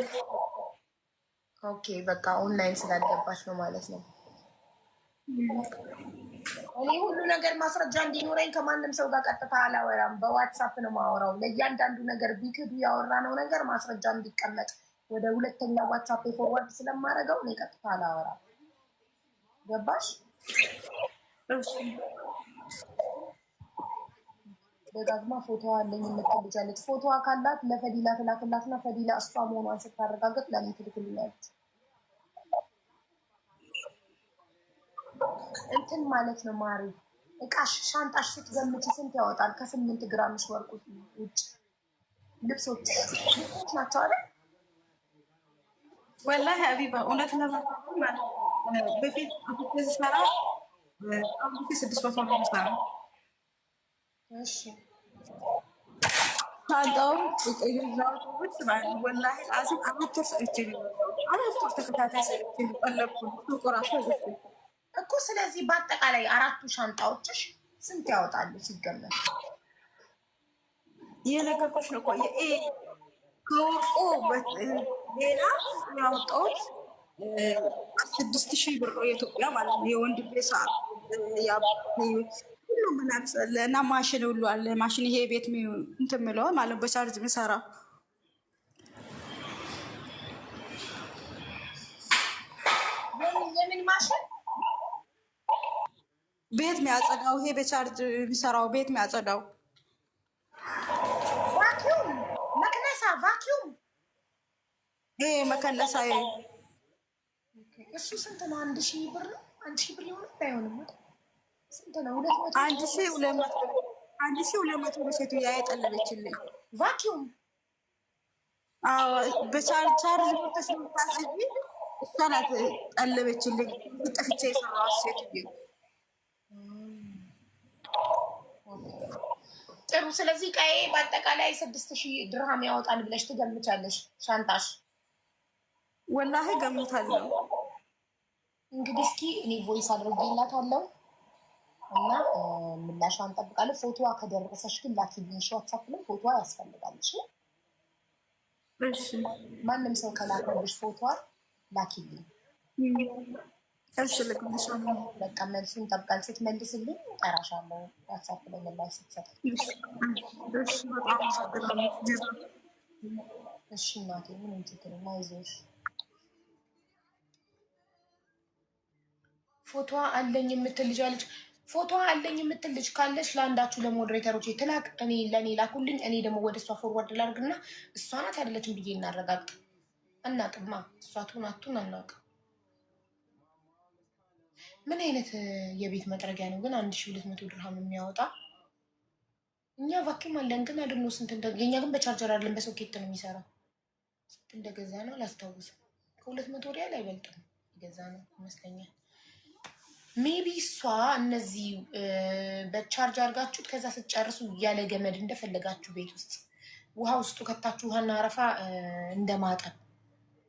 Okay፣ በቃ ኦንላይን ስላልገባች ነው ማለት ነው። እኔ ሁሉ ነገር ማስረጃ እንዲኖረኝ ከማንም ሰው ጋር ቀጥታ አላወራም። በ WhatsApp ነው ማወራው። ለእያንዳንዱ ነገር ቢክዱ ያወራነው ነገር ማስረጃ እንዲቀመጥ ወደ ሁለተኛ WhatsApp forward ስለማደርገው እኔ ቀጥታ አላወራም። ገባሽ? ደጋግማ ፎቶዋ አለኝ የምትል ልጅ አለች። ፎቶዋ ካላት ለፈዲላ ትላክላትና ፈዲላ እሷ መሆኗን ስታረጋግጥ ለምን ትልክልኛለች? እንትን ማለት ነው ማሪ፣ እቃሽ ሻንጣሽ ስትገምቺ ስንት ያወጣል? ከ8 ግራምሽ ወርቅ ውጭ ልብሶች ልብሶች ናቸው አይደል? ወላሂ ሀቢባ፣ እውነት ለመናገር ማለት ነው፣ በፊት ስሰራ 1600 ነው የምሰራው። እሺ። ሻንጣውን የገዛሁት ማለት ነው። ወላሂ አዚም 4 ወር ሰርቼ ነው የገዛሁት። 4 ወር ተከታታይ ሰርቼ ነው ቀለብኩት። ሱቁ ራሱ አይገዛም። እኮ ስለዚህ በአጠቃላይ አራቱ ሻንጣዎችሽ ስንት ያወጣሉ ሲገመት? የነገርኩሽ ነው እኮ፣ ከወርቁ ሌላ ያወጣሁት 6,000 ብር ነው፣ የኢትዮጵያ ማለት ነው። የወንድሜ ሰዓት፣ ሁሉ ምናምን እና ማሽን ሁሉ አለ። ማሽን ይሄ ቤት እንትን የምለው ማለት ነው፣ በቻርጅ የሚሰራው። የምን ማሽን? ቤት የሚያጸዳው፣ ይሄ በቻርጅ የሚሰራው ቤት የሚያጸዳው። ይሄ መከለሳ። እሱ ስንት ነው? 1000 ብር ነው። 1000 ብር ይሆናል አይሆንም? ስንት ነው? 200 1200፣ 1200 ነው ሴትዮዋ የጠለበችልኝ። Vacuum? አዎ፣ በቻርጅ ሞልተሽ ነው የምታጸጂ። እሷ ናት ጠለበችልኝ። ጠፍቼ የሰራኋት ሴትዮ። ጥሩ። ስለዚህ ቀዬ በአጠቃላይ 6000 ድርሃም ያወጣል ብለሽ ትገምቻለሽ ሻንጣሽ? ወላሂ ገምታለሁ። እንግዲህ እስኪ እኔ voice አድርጌላታለሁ እና ምላሿን እንጠብቃለን። ፎቶዋ ከደረሰሽ ግን ላኪልኝ። ዋትሳፕ ላይ ፎቶዋ ያስፈልጋል። እሺ? እሺ። ማንም ሰው ከላከልሽ ፎቶዋ ላኪልኝ። እሺ፣ ልክልሻለሁ። በቃ መልሱን እንጠብቃለን። ስትመልስልኝ እጠራሻለሁ። ዋትሳፕ ላይ ምላሽ ስትሰጥ። እሺ፣ በጣም አመሰግናለሁ። እሺ እናቴ፣ ምንም ችግር የለም፣ አይዞሽ። ፎቶዋ አለኝ የምትል ልጅ አለች። ፎቶዋ አለኝ የምትል ልጅ ካለች ለአንዳችሁ ለ moderator ኦች ትላክ። እኔ ለእኔ ላኩልኝ። እኔ ደግሞ ወደ እሷ forward ላድርግና እሷ ናት አይደለችም ብዬ እናረጋግጥ። አናቅማ፣ እሷ ትሁን አትሁን አናውቅም። ምን አይነት የቤት መጥረጊያ ነው ግን 1200 ድርሃም የሚያወጣ? እኛ vacuum አለን ግን አድኖ ስንት እንደ የእኛ ግን በቻርጀር አይደለም በሶኬት ነው የሚሰራው። ስንት እንደገዛ ነው አላስታውስም። ከ200 ሪያል አይበልጥም የገዛ ነው ይመስለኛል። Maybe እሷ እነዚህ በቻርጅ አድርጋችሁት ከዛ ስትጨርሱ ያለ ገመድ እንደፈለጋችሁ ቤት ውስጥ ውሃ ውስጡ ከታችሁ ውሃና አረፋ እንደማጠብ፣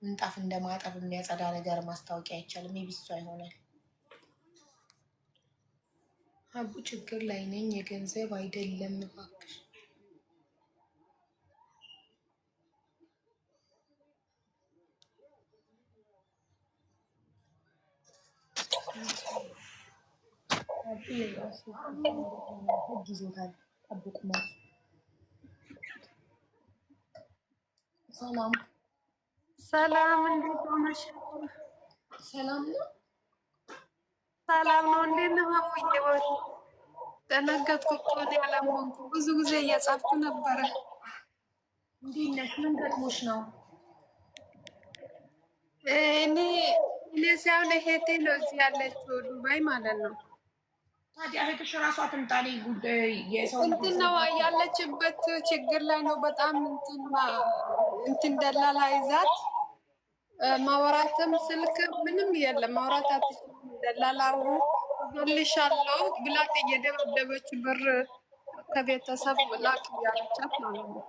ምንጣፍ እንደማጠብ የሚያጸዳ ነገር ማስታወቂያ አይቻልም። Maybe እሷ ይሆናል። አቡ ችግር ላይ ነኝ፣ የገንዘብ አይደለም እባክሽ። አቡ የራሱ ህግ ይዞታል። ጠብቁ መልሱ። ሰላም። ሰላም፣ እንዴት ሆነሽ? ሰላም ነው። ሰላም ነው። እንዴት ነው ሀሙዬ? ወር ደነገጥኩ እኮ እኔ አላመንኩም። ብዙ ጊዜ እየጻፍኩ ነበረ። እንዴት ነሽ? ምን ገጥሞሽ ነው? እኔ ሳይሆን እህቴ ነው እዚህ ያለችው ዱባይ ማለት ነው። ታዲያ እህትሽ እራሷ ትምጣ። እኔ ጉዳይ የሰው እንትን ነው ያለችበት ችግር ላይ ነው። በጣም እንትን ደላላ ይዛት ማውራትም ስልክ ምንም የለም፣ ማውራት አትችልም። ደላላው እገልሻለሁ ብላት እየደበደበች ብር ከቤተሰብ ላክ እያለቻት ማለት ነው።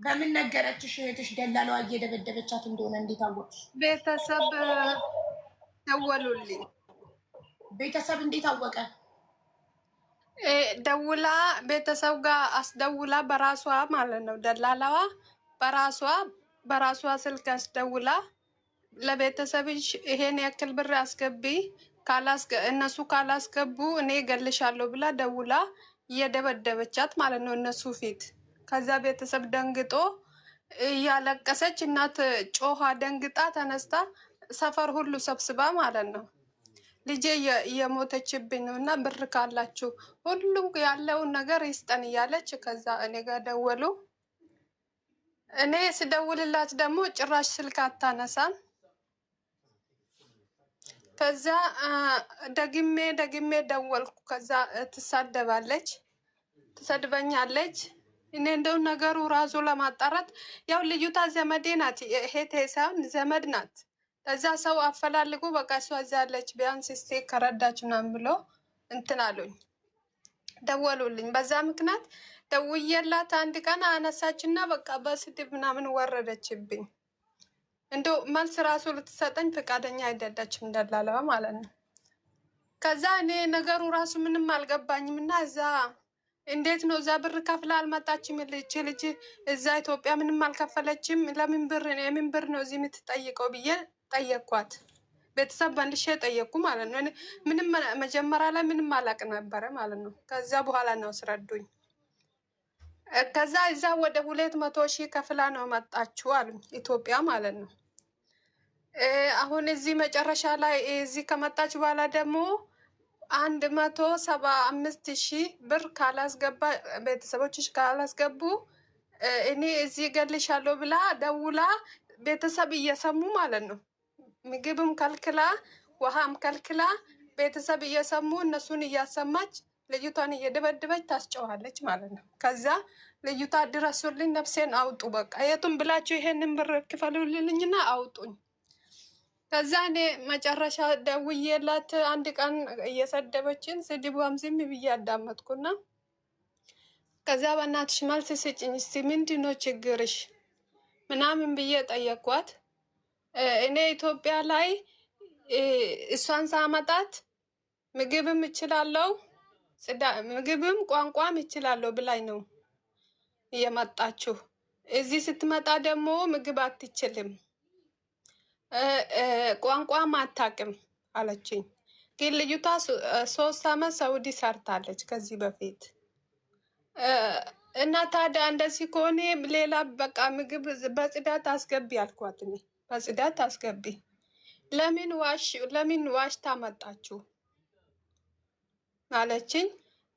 በምን ነገረችሽ እህትሽ ደላላዋ እየደበደበቻት እንደሆነ እንዴት አወቅሽ? ቤተሰብ ደወሉልኝ። ቤተሰብ እንዴት አወቀ? ደውላ ቤተሰብ ጋር አስደውላ በራሷ ማለት ነው። ደላላዋ በራሷ ስልክ አስደውላ ለቤተሰብሽ ይሄን ያክል ብር አስገቢ፣ እነሱ ካላስገቡ እኔ እገልሻለሁ ብላ ደውላ እየደበደበቻት ማለት ነው እነሱ ፊት። ከዛ ቤተሰብ ደንግጦ እያለቀሰች እናት ጮኻ ደንግጣ ተነስታ ሰፈር ሁሉ ሰብስባ ማለት ነው፣ ልጄ እየሞተችብኝ ነው እና ብር ካላችሁ ሁሉም ያለውን ነገር ይስጠን እያለች ከዛ እኔ ጋር ደወሉ። እኔ ስደውልላት ደግሞ ጭራሽ ስልክ አታነሳም። ከዛ ደግሜ ደግሜ ደወልኩ። ከዛ ትሳደባለች፣ ትሰድበኛለች። እኔ እንደው ነገሩ ራሱ ለማጣራት ያው ልጅቷ ዘመዴ ናት፣ እህቴ ሳይሆን ዘመድ ናት። ከዛ ሰው አፈላልጉ በቃ እሷ እዛ ያለች ቢያንስ እስቲ ከረዳች ምናምን ብሎ እንትን አሉኝ፣ ደወሉልኝ። በዛ ምክንያት ደውዬላት አንድ ቀን አነሳችና በቃ በስድብ ምናምን ወረደችብኝ። እንደው መልስ ራሱ ልትሰጠኝ ፈቃደኛ አይደለችም ደላለዋ ማለት ነው። ከዛ እኔ ነገሩ ራሱ ምንም አልገባኝም እና እዛ እንዴት ነው እዛ ብር ከፍላ አልመጣችም? ልጅ ልጅ እዛ ኢትዮጵያ ምንም አልከፈለችም። ለምን ብር የምን ብር ነው እዚህ የምትጠይቀው ብዬ ጠየኳት። ቤተሰብ መልሼ ጠየቅኩ ማለት ነው። እኔ ምንም መጀመሪያ ላይ ምንም አላቅ ነበረ ማለት ነው። ከዛ በኋላ ነው ስረዱኝ። ከዛ እዛ ወደ 200,000 ከፍላ ነው መጣችሁ አሉኝ፣ ኢትዮጵያ ማለት ነው። አሁን እዚህ መጨረሻ ላይ እዚህ ከመጣች በኋላ ደግሞ 175,000 ብር ካላስገባ፣ ቤተሰቦችሽ ካላስገቡ እኔ እዚህ እገልሻለሁ ብላ ደውላ ቤተሰብ እየሰሙ ማለት ነው። ምግብም ከልክላ ውሃም ከልክላ ቤተሰብ እየሰሙ እነሱን እያሰማች ልጅቷን እየደበደበች ታስጨዋለች ማለት ነው። ከዛ ልጅቷ ድረሱልኝ፣ ነፍሴን አውጡ፣ በቃ የቱም ብላችሁ ይሄንን ብር ክፈሉልኝና አውጡኝ። ከዛ እኔ መጨረሻ ደውዬላት አንድ ቀን እየሰደበችን ስድቧም ዝም ብዬ አዳመጥኩና ከዛ በእናትሽ መልስ ስጭኝ እስቲ ምንድን ነው ችግርሽ ምናምን ብዬ ጠየኳት። እኔ ኢትዮጵያ ላይ እሷን ሳመጣት ምግብም እችላለሁ ምግብም ቋንቋም እችላለሁ ብላኝ ነው እየመጣችሁ። እዚህ ስትመጣ ደግሞ ምግብ አትችልም ቋንቋም አታውቅም አለችኝ። ግን ልጅቷ 3 አመት ሳውዲ ሰርታለች ከዚህ በፊት። እና ታዲያ እንደዚህ ከሆነ ሌላ በቃ ምግብ በጽዳት አስገቢ አልኳት። እኔ በጽዳት አስገቢ። ለምን ዋሽ ታመጣችሁ አለችኝ።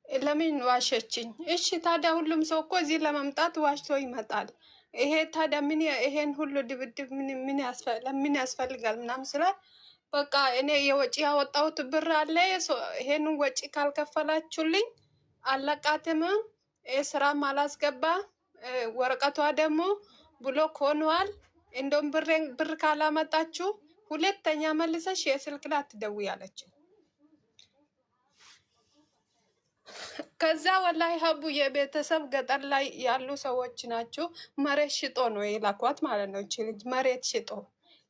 ለምን ዋሸችኝ? እሺ ታዲያ ሁሉም ሰው እኮ እዚህ ለመምጣት ዋሽቶ ይመጣል። ይሄ ታዲያ ምን ይሄን ሁሉ ድብድብ ምን ያስፈልጋል? ምናምን ስላል በቃ እኔ የወጪ ያወጣሁት ብር አለ። ይሄንን ወጪ ካልከፈላችሁልኝ አለቃትም ስራም አላስገባ፣ ወረቀቷ ደግሞ ብሎክ ሆኗል። እንደውም ብር ካላመጣችሁ ሁለተኛ መልሰሽ የስልክ ላይ አትደውይ አለችኝ። ከዛ ወላሂ ሀቡ የቤተሰብ ገጠር ላይ ያሉ ሰዎች ናቸው። መሬት ሽጦ ነው የላኳት ማለት ነው። እቺ ልጅ መሬት ሽጦ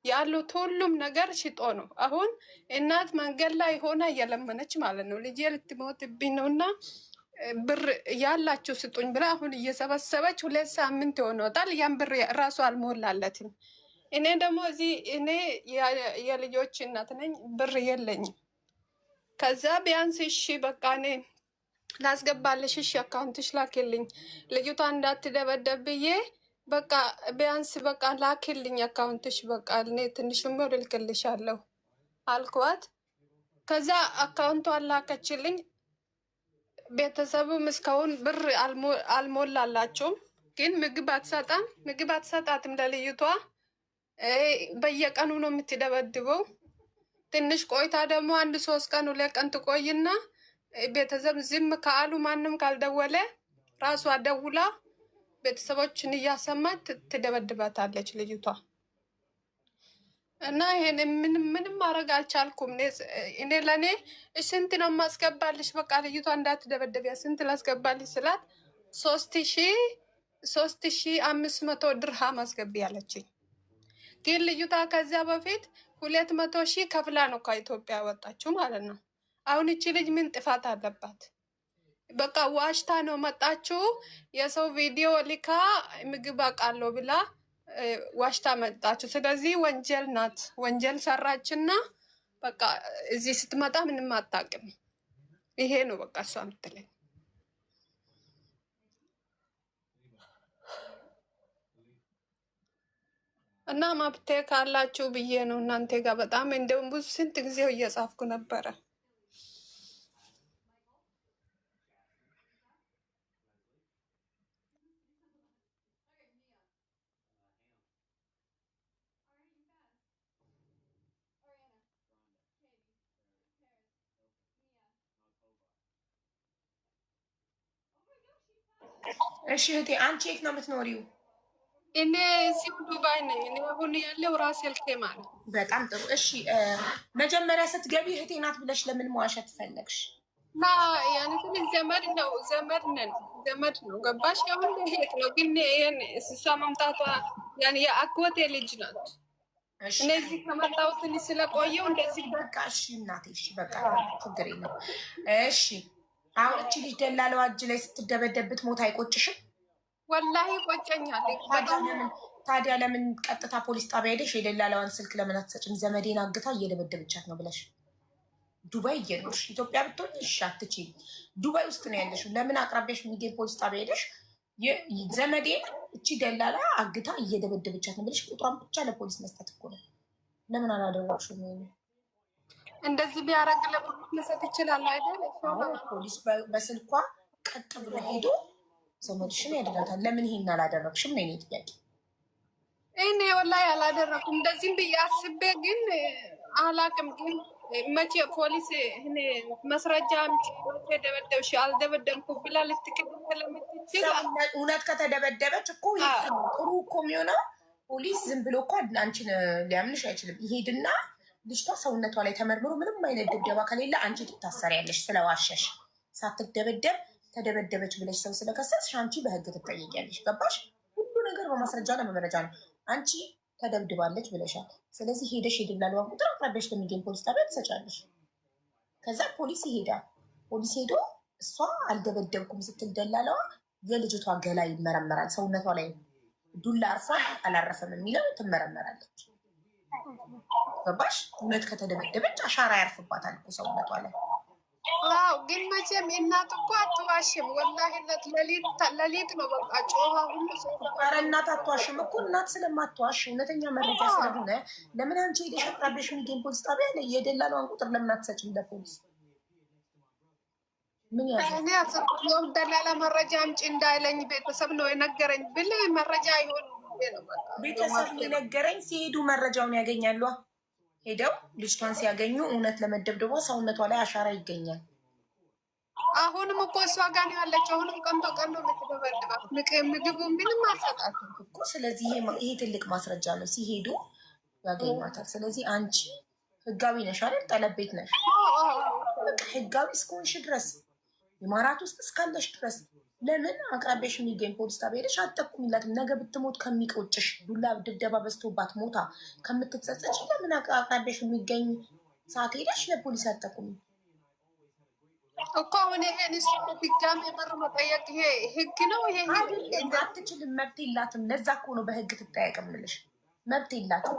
ያሉት ሁሉም ነገር ሽጦ ነው። አሁን እናት መንገድ ላይ ሆና እየለመነች ማለት ነው። ልጄ ልትሞትብኝ ነው እና ብር ያላችሁ ስጡኝ ብላ አሁን እየሰበሰበች 2 ሳምንት ይሆናታል። ያን ብር ራሱ አልሞላለትም። እኔ ደግሞ እዚህ እኔ የልጆች እናት ነኝ፣ ብር የለኝም። ከዛ ቢያንስ እሺ በቃ እኔ ላስገባልሽ፣ እሺ account ሽ ላክልኝ፣ ልጅቷ እንዳትደበደብ ብዬ በቃ ቢያንስ በቃ ላክልኝ account ሽ፣ በቃ እኔ ትንሽም እልክልሻለሁ አልኳት። ከዛ account ቷን ላከችልኝ። ቤተሰቡም እስካሁን ብር አልሞላላቸውም፣ ግን ምግብ አትሰጣም፣ ምግብ አትሰጣትም ለልጅቷ። በየቀኑ ነው የምትደበድበው። ትንሽ ቆይታ ደግሞ አንድ 3 ቀን 2 ቀን ትቆይና ቤተሰብ ዝም ካሉ ማንም ካልደወለ ራሷ ደውላ ቤተሰቦችን እያሰማች ትደበድባታለች ልጅቷ። እና ይሄን ምንም ምንም ማድረግ አልቻልኩም። እኔ ለእኔ ስንት ነው የማስገባልሽ? በቃ ልጅቷ እንዳትደበደቢያ ስንት ላስገባልሽ ስላት 3500 ድርሃም አስገቢ አለችኝ። ግን ልጅቷ ከዚያ በፊት 200,000 ከፍላ ነው ከኢትዮጵያ ወጣችው ማለት ነው። አሁን እቺ ልጅ ምን ጥፋት አለባት? በቃ ዋሽታ ነው መጣችው። የሰው ቪዲዮ ልካ ምግብ አውቃለሁ ብላ ዋሽታ መጣችው። ስለዚህ ወንጀል ናት፣ ወንጀል ሰራችና በቃ እዚህ ስትመጣ ምንም አታውቅም። ይሄ ነው በቃ እሷ የምትለኝ። እና መብቴ ካላችሁ ብዬ ነው እናንተ ጋር በጣም እንደውም ብዙ ስንት ጊዜው እየጻፍኩ ነበረ። እሺ እህቴ፣ አንቺ የት ነው የምትኖሪው? እኔ እዚሁ ዱባይ ነኝ። እኔ አሁን ያለው ራስ አል ኬማ ነው። በጣም ጥሩ። እሺ መጀመሪያ ስትገቢ እህቴ ናት ብለሽ ለምን መዋሸት ፈለግሽ? እና ያንን ዘመድ ነው፣ ዘመድ ነን፣ ዘመድ ነው። ገባሽ? አሁን እህት ነው፣ ግን ይሄን እሷ መምጣቷ ያን የአጎቴ ልጅ ናት። እኔ እዚህ ከመጣሁ ትንሽ ስለቆየው እንደዚህ በቃ እሺ እናቴ፣ እሺ በቃ ችግር የለም። እሺ አሁን እቺ ልጅ ደላላዋ እጅ ላይ ስትደበደብ ብትሞት አይቆጭሽም? ወላሂ ይቆጨኛል። ታዲያ ለምን ቀጥታ ፖሊስ ጣቢያ ሄደሽ የደላላዋን ስልክ ለምን አትሰጭም? ዘመዴን አግታ እየደበደበቻት ነው ብለሽ። ዱባይ እየኖርሽ ኢትዮጵያ ብትሆኝ እሺ አትችይም። ዱባይ ውስጥ ነው ያለሽው። ለምን አቅራቢያሽ የሚገኝ ፖሊስ ጣቢያ ሄደሽ ዘመዴን እቺ ደላላ አግታ እየደበደበቻት ነው ብለሽ ቁጥሯን ብቻ ለፖሊስ መስጠት እኮ ነው። ለምን አላደረግሽም? እንደዚህ ቢያደርግ ለፖሊስ መስጠት ይችላል አይደል? ፖሊስ በስልኳ ቀጥ ብሎ ሄዶ ዘመድሽን ያድናታል። ለምን ይሄን አላደረግሽም ነው የእኔ ጥያቄ። እኔ ወላሂ አላደረኩም። እንደዚህም ብዬ አስቤ ግን አላቅም። ግን መቼ ፖሊስ እኔ ማስረጃ አምጪ፣ መቼ ደበደብሽ፣ አልደበደብኩም ብላ ልትክድ ስለምትችል። እውነት ከተደበደበች እኮ ጥሩ እኮ የሚሆነው ፖሊስ ዝም ብሎ እኮ አንቺን ሊያምንሽ አይችልም። ይሄድና ልጅቷ ሰውነቷ ላይ ተመርምሮ ምንም አይነት ድብደባ ከሌለ አንቺ ትታሰሪያለሽ ስለዋሸሽ። ሳትደበደብ ተደበደበች ብለሽ ሰው ስለከሰስሽ አንቺ በህግ ትጠየቂያለሽ። ገባሽ? ሁሉ ነገር በማስረጃና በመረጃ ነው። አንቺ ተደብድባለች ብለሻል። ስለዚህ ሄደሽ የደላላዋን ቁጥር አቅራቢያሽ ለሚገኝ ፖሊስ ጣቢያ ትሰጫለሽ። ከዛ ፖሊስ ይሄዳል። ፖሊስ ሄዶ እሷ አልደበደብኩም ስትል ደላላዋ የልጅቷ ገላ ይመረመራል። ሰውነቷ ላይ ዱላ አርፏል አላረፈም የሚለው ትመረመራለች። ገባሽ? እውነት ከተደበደበች አሻራ ያርፍባታል እኮ ሰውነቷ ላይ። አዎ፣ ግን መቼም እናት እኮ አትዋሽም። ወላሂ ሌሊት ነው በቃ ጮኻ ሁሉ ሰው። ኧረ እናት አትዋሽም እኮ። እናት ስለማትዋሽ እውነተኛ መረጃ ስለሆነ ለምን አንቺ ሄደሽ አቅራቢያሽ የሚገኝ ፖሊስ ጣቢያ ላይ የደላላዋን ቁጥር ለምን አትሰጭም ለፖሊስ? ምን ያዘ? እኔ አልሰጠሁም። ደላላ መረጃ አምጪ እንዳይለኝ ቤተሰብ ነው የነገረኝ ብል መረጃ አይሆንም ነው በቃ። ቤተሰብ የነገረኝ ሲሄዱ መረጃውን ያገኛሉ። ሄደው ልጅቷን ሲያገኙ እውነት ለመደብደቧ ሰውነቷ ላይ አሻራ ይገኛል። አሁንም እኮ እሷ ጋር ነው ያለችው። አሁንም ቀን በቀን ነው የምትደበድባት። ምግቡ ምንም አልሰጣትም እኮ። ስለዚህ ይሄ ትልቅ ማስረጃ ነው። ሲሄዱ ያገኟታል። ስለዚህ አንቺ ህጋዊ ነሽ አይደል? ጠለብ ቤት ነሽ። በቃ ህጋዊ እስከሆንሽ ድረስ፣ ኢማራት ውስጥ እስካለሽ ድረስ ለምን አቅራቢያሽ የሚገኝ ፖሊስ ጣቢያ ሄደሽ አትጠቁሚላትም? ነገ ብትሞት ከሚቆጭሽ፣ ዱላ ድብደባ በዝቶባት ሞታ ከምትጸጸች ለምን አቅራቢያሽ የሚገኝ ሰዓት ሄደሽ ለፖሊስ አትጠቁሚ? እኮ አሁን ይሄን እሱ ድጋሜ ብር መጠየቅ ይሄ ህግ ነው? ይሄ ህግ አይደለም፣ አትችልም። መብት የላትም። ለዛ እኮ ነው በህግ ትጠየቅ የምልሽ። መብት የላትም።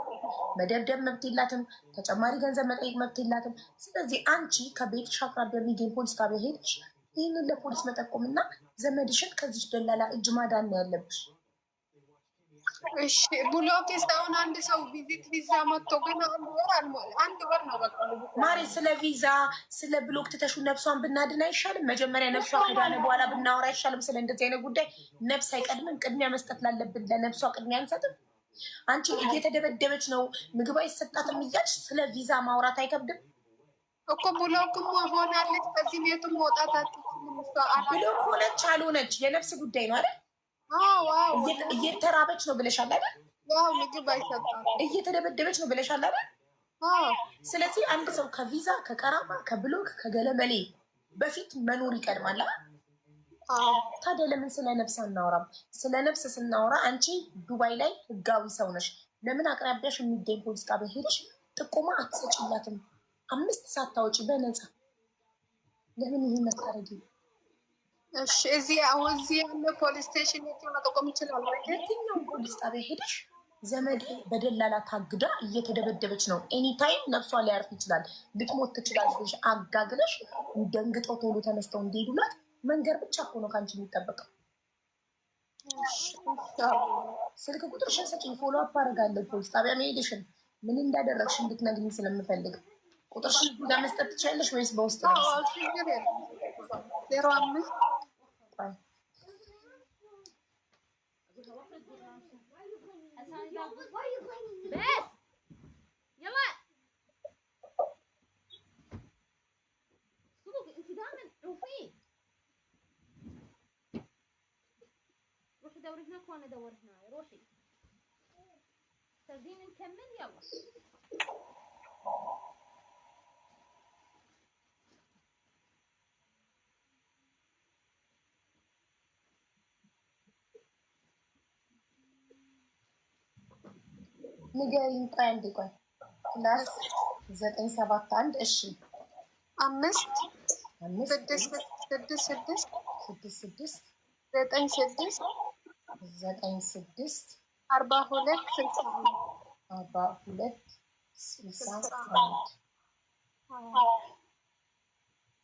መደብደብ መብት የላትም። ተጨማሪ ገንዘብ መጠየቅ መብት የላትም። ስለዚህ አንቺ ከቤትሽ አቅራቢያ የሚገኝ ፖሊስ ጣቢያ ሄደሽ ይህንን ለፖሊስ መጠቆምና ዘመድሽን ከዚች ደላላ እጅ ማዳን ነው ያለብሽ። እሺ፣ block አሁን አንድ ሰው visit ቪዛ መጥቶ ገና አንድ ወር አልሞላ፣ አንድ ወር ነው በቃ። ማሬ፣ ስለ ቪዛ ስለ block ትተሹ ነፍሷን ብናድን አይሻልም? መጀመሪያ ነፍሷ ከዳነ በኋላ ብናወራ አይሻልም? ስለ እንደዚህ አይነት ጉዳይ ነፍስ አይቀድምም? ቅድሚያ መስጠት ላለብን ለነፍሷ ቅድሚያ አንሰጥም? አንቺ እየተደበደበች ነው፣ ምግብ አይሰጣትም እያልሽ ስለ ቪዛ ማውራት አይከብድም? እኮ block ም ሆናለች። ከዚህ ቤቱም መውጣት አትችልም። እሷ Block ሆነች አልሆነች የነፍስ ጉዳይ ነው አይደል? አዎ። እየተራበች ነው ብለሻል አይደል? አዎ፣ ምግብ አይሰጣትም። እየተደበደበች ነው ብለሻል አይደል? አዎ። ስለዚህ አንድ ሰው ከቪዛ፣ ከቀራማ፣ ከ block፣ ከገለመሌ በፊት መኖር ይቀድማል አይደል? አዎ። ታዲያ ለምን ስለ ነፍስ አናወራም? ስለ ነፍስ ስናወራ አንቺ ዱባይ ላይ ህጋዊ ሰው ነሽ። ለምን አቅራቢያሽ የሚገኝ ፖሊስ ጣቢያ ሄደሽ ጥቆማ አትሰጭላትም? 5 ሳታወጪ በነፃ ለምን ይህን አታደርጊም? እሺ፣ እዚህ አሁን እዚህ ያለ police station ሄጄ መጠቆም ይችላል ወይ? የትኛውን ፖሊስ ጣቢያ ሄደሽ ዘመዴ በደላላ ታግዳ እየተደበደበች ነው፣ anytime ነፍሷ ሊያርፍ ይችላል፣ ልትሞት ትችላለች፣ አጋግለሽ ደንግጠው ቶሎ ተነስተው እንዲሄዱላት መንገር ብቻ እኮ ነው ከአንቺ የሚጠበቀው። ስልክ ቁጥርሽን ስጪኝ፣ follow up አደርጋለሁ። ፖሊስ ጣቢያ መሄድሽን ምን እንዳደረግሽ እንድትነግሪኝ ስለምፈልግ ቁጥርሽን እዚህ ጋር መስጠት ትችያለሽ ወይስ በውስጥ ነው? አዎ፣ ችግር የለም። 05 بس يلا صدق انت دائما عوفيه، روحي دوري هناك وانا ادور هنا، روحي. تردين نكمل؟ يلا. ንገሪኝ። ቆይ አንዴ ቆይ። +971፣ እሺ። 5 5 6 6 6 6 6 9 6 9 6 42 61። 42 61።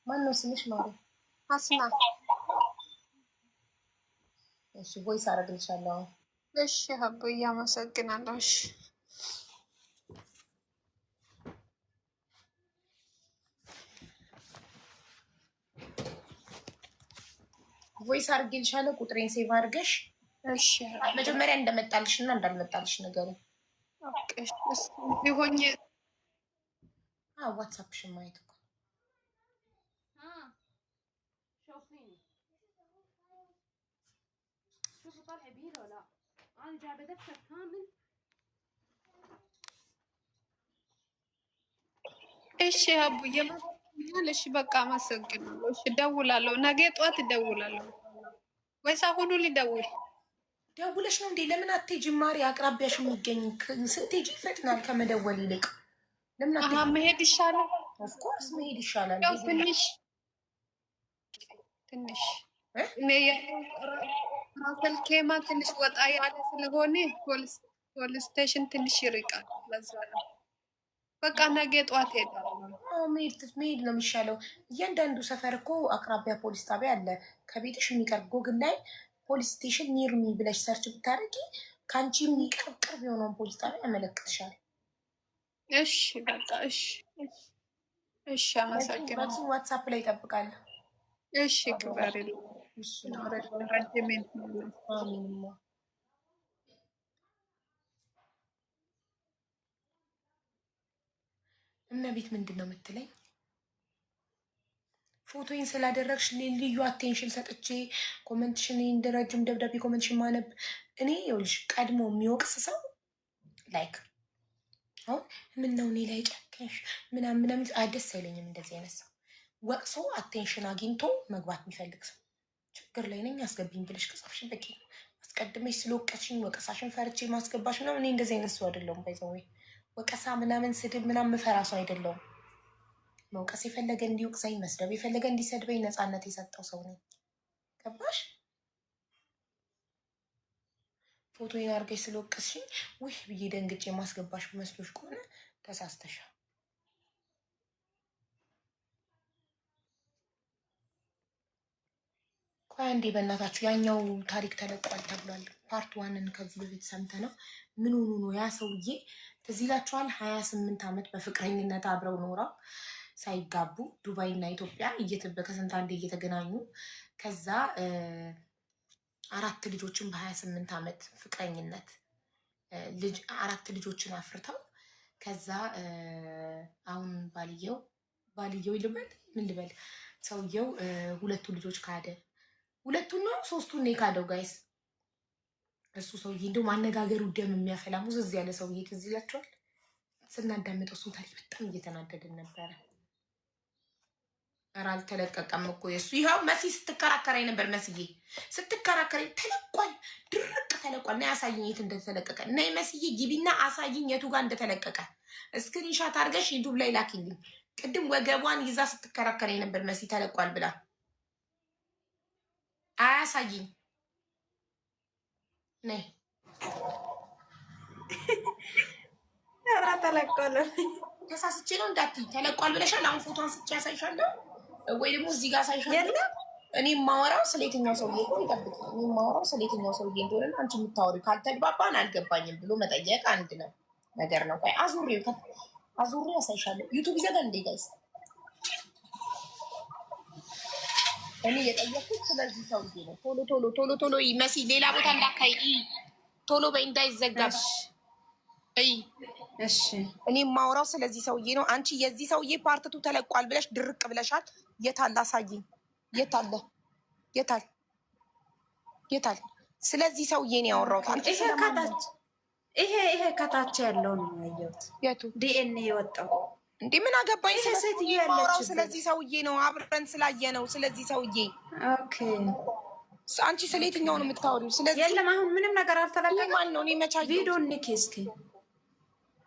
ማነው ስምሽ ማሪ? አስና። እሺ፣ voice አደርግልሻለሁ። እሺ ሀቡ፣ እያመሰግናለሁ። እሺ። Voice አድርጌልሻለሁ። ቁጥሬን save አድርገሽ እሺ መጀመሪያ እንደመጣልሽ እና እንዳልመጣልሽ ንገሪኝ። Okay፣ እሺ፣ እዚህ ሆኜ አዎ WhatsApp ሽን ማየት እኮ ها شوفيني، شوفي طالع بيه ولا لا. انا جايبه دفتر كامل. እሺ አቡዬ መጥቶኛል። እሺ በቃ አመሰግናለሁ። እሺ እደውላለሁ፣ ነገ ጠዋት እደውላለሁ። ወይስ አሁኑ ልደውል? ደውለሽ ነው እንዴ? ለምን አትሄጂም? ማሪ አቅራቢያሽ የሚገኝ ስትሄጂ ይፈጥናል ከመደወል ይልቅ። ለምን አሀ አትሄጂም? መሄድ ይሻላል። Of course መሄድ ይሻላል። ያው ትንሽ ትንሽ እ? እኔ ያለው ራስ አል ኬማ ትንሽ ወጣ ያለ ስለሆነ police station ትንሽ ይርቃል። ለዛ ነው በቃ ነገ ጠዋት ሄዳለሁ። አዎ መሄድ ነው የሚሻለው። እያንዳንዱ ሰፈር እኮ አቅራቢያ ፖሊስ ጣቢያ አለ። ከቤትሽ የሚቀርብ ጎግል ላይ police station near me ብለሽ search ብታደርጊ ከአንቺ የሚቀርብ ቅርብ የሆነውን ፖሊስ ጣቢያ ያመለክትሻል። እሺ በቃ እሺ እሺ፣ አመሰግናለሁ። መሲ WhatsApp ላይ እጠብቃለሁ። እሺ ክበሪልኝ። እሺ ረጅም ዕድሜ። አሜን። እመቤት ምንድን ነው የምትለኝ? ፎቶዬን ስላደረግሽ ልዩ attention ሰጥቼ comment ሽን እንደ ረጅም ደብዳቤ comment ሽን ማነብ እኔ ይኸውልሽ፣ ቀድሞ የሚወቅስ ሰው like አሁን ምን ነው እኔ ላይ ጨከንሽ ምናምን ምናምን ደስ አይለኝም። እንደዚህ አይነት ሰው ወቅሶ attention አግኝቶ መግባት የሚፈልግ ሰው ችግር ላይ ነኝ አስገቢኝ ብለሽ ከጻፍሽ በቂ ነው። አስቀድመሽ ስለወቀስሽኝ ወቀሳሽን ፈርቼ ማስገባሽ ምናምን እኔ እንደዚህ አይነት ሰው አይደለሁም። By the way ወቀሳ ምናምን ስድብ ምናምን ምፈራ ሰው አይደለሁም። መውቀስ የፈለገ እንዲወቅሰኝ፣ መስደብ የፈለገ እንዲሰድበኝ ነፃነት የሰጠው ሰው ነኝ። ገባሽ? ፎቶዬን አድርገሽ ስለወቀስሽኝ ውህ ብዬ ደንግጬ ማስገባሽ መስሎሽ ከሆነ ተሳስተሻል። ቆይ አንዴ በእናታችሁ ያኛው ታሪክ ተለቋል ተብሏል። Part one ን ከዚህ በፊት ሰምተነው ምን ሆኖ ነው ያ ሰውዬ? ትዝ ይላችኋል? 28 ዓመት በፍቅረኝነት አብረው ኖረው ሳይጋቡ ዱባይ እና ኢትዮጵያ ከስንት አንዴ እየተገናኙ ከዛ አራት ልጆችን በ28 ዓመት ፍቅረኝነት ልጅ አራት ልጆችን አፍርተው ከዛ አሁን ባልየው ልበል ምን ልበል ሰውየው ሁለቱ ልጆች ካደ። ሁለቱን ነው ሶስቱን ነው የካደው guys። እሱ ሰውዬ እንደውም አነጋገሩ ደም የሚያፈላ ሙዝዝ ያለ ሰውዬ ትዝ ይላችኋል? ስናዳምጠው እሱን ታሪክ በጣም እየተናደድን ነበረ። ኧረ አልተለቀቀም እኮ የእሱ። ይኸው መሲ ስትከራከረኝ ነበር። መስዬ ስትከራከረኝ ተለቋል፣ ድርቅ ተለቋል። ነይ አሳይኝ የት እንደተለቀቀ። ነይ መስዬ ግቢና አሳይኝ የቱ ጋር እንደተለቀቀ። Screenshot አድርገሽ YouTube ላይ ላኪልኝ። ቅድም ወገቧን ይዛ ስትከራከረኝ ነበር መሲ ተለቋል ብላ። አያሳይኝ። ነይ። ኧረ ተለቋል። ተሳስቼ ነው እንዳትይ፣ ተለቋል ብለሻል። አሁን ፎቶ አንስቼ ያሳይሻለሁ ወይ ደግሞ እዚህ ጋር አሳይሻለሁ። የለም። እኔ የማወራው ስለ የትኛው ሰውዬ እኮ ይጠብቅ። እኔ የማወራው ስለ የትኛው ሰውዬ እንደሆነ አንቺ የምታወሪው ካልተግባባን አልገባኝም ብሎ መጠየቅ አንድ ነው ነገር ነው። ቆይ አዙሬ ያሳይሻለሁ። YouTube ይዘጋል እንዴ guys? እኔ የጠየኩት ስለዚህ ሰውዬ ነው። ቶሎ ቶሎ ቶሎ ቶሎ መሲ፣ ሌላ ቦታ እንዳታይ፣ ቶሎ በይ እንዳይዘጋብሽ። እይ። እሺ። እኔ የማወራው ስለዚህ ሰውዬ ነው። አንቺ የዚህ ሰውዬ part two ተለቋል ብለሽ ድርቅ ብለሻል። የታለ አሳይኝ። የታለ የታል የታል? ስለዚህ ሰውዬ ነው ያወራሁት። አንቺ ይሄ ከታች ይሄ ከታች ያለው ነው ያየሁት። የቱ? ዲኤንኤ የወጣው። እንዴ ምን አገባኝ? ይሄ ሴትዮ የማወራው ያለችበት። ስለዚህ ሰውዬ ነው። አብረን ስላየ ነው ስለዚህ ሰውዬ። Okay። አንቺ ስለ የትኛው ነው የምታወሪው? ስለዚህ የለም አሁን ምንም ነገር ይሄ አልተለቀቀም። ማን ነው? እኔ መቻ ቪዲዮ ንኪ እስኪ።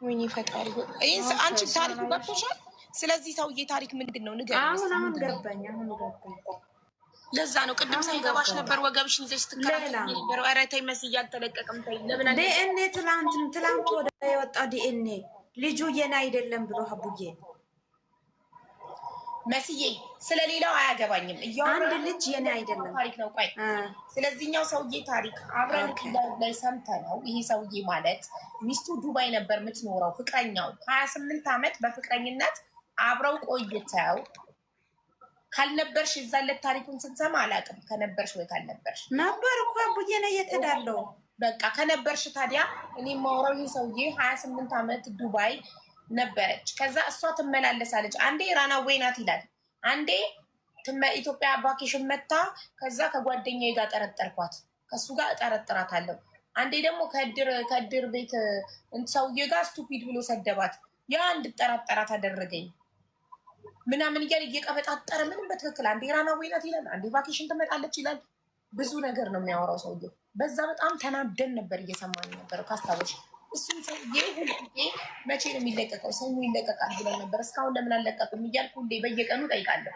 ወይኔ ፈጣሪ። ይሄን አንቺ ታሪኩ ገብቶሻል? ስለዚህ ሰውዬ ታሪክ ምንድን ነው ንገሪኝ። አሁን አሁን ገባኝ። አሁን ገባኝ። ለዛ ነው ቅድም ሳይገባሽ ነበር ወገብሽን ይዘሽ ስትከራከሪ የነበረው። ኧረ ተይ መስዬ አልተለቀቀም። ተይ ለምን አለ ዲኤንኤ ትላንት ወደ የወጣው ዲኤንኤ ልጁ የኔ አይደለም ብሎ ሀቡዬ መስዬ ስለሌላው አያገባኝም። አንድ ልጅ የኔ አይደለም ታሪክ ነው። ቆይ ስለዚህኛው ሰውዬ ታሪክ አብረን ላይ ሰምተነው ይሄ ሰውዬ ማለት ሚስቱ ዱባይ ነበር የምትኖረው፣ ፍቅረኛው 28 ዓመት በፍቅረኝነት አብረው ቆይተው ካልነበርሽ የዛለት ታሪኩን ስንሰማ አላውቅም። ከነበርሽ ወይ ካልነበርሽ ነበር እኮ አቡዬ ነው እየተዳለው። በቃ ከነበርሽ ታዲያ እኔ የማወራው ይህ ሰውዬ 28 ዓመት ዱባይ ነበረች። ከዛ እሷ ትመላለሳለች። አንዴ runaway ናት ይላል፣ አንዴ ኢትዮጵያ vacation መታ። ከዛ ከጓደኛዬ ጋር ጠረጠርኳት፣ ከእሱ ጋር እጠረጥራታለሁ። አንዴ ደግሞ ከእድር ቤት ሰውዬ ጋር stupid ብሎ ሰደባት። ያ እንድጠራጠራት አደረገኝ ምናምን እያለ እየቀበጣጠረ ምንም በትክክል አንዴ runaway ናት ይላል፣ አንዴ vacation ትመጣለች ይላል። ብዙ ነገር ነው የሚያወራው ሰውዬው። በዛ በጣም ተናደን ነበር እየሰማን ነበረው ካስታወሽ። እሱም ሰውዬ ሁልጊዜ መቼ ነው የሚለቀቀው? ሰኞ ይለቀቃል ብለው ነበር። እስካሁን ለምን አልለቀቁም እያልኩ ሁሌ በየቀኑ እጠይቃለሁ።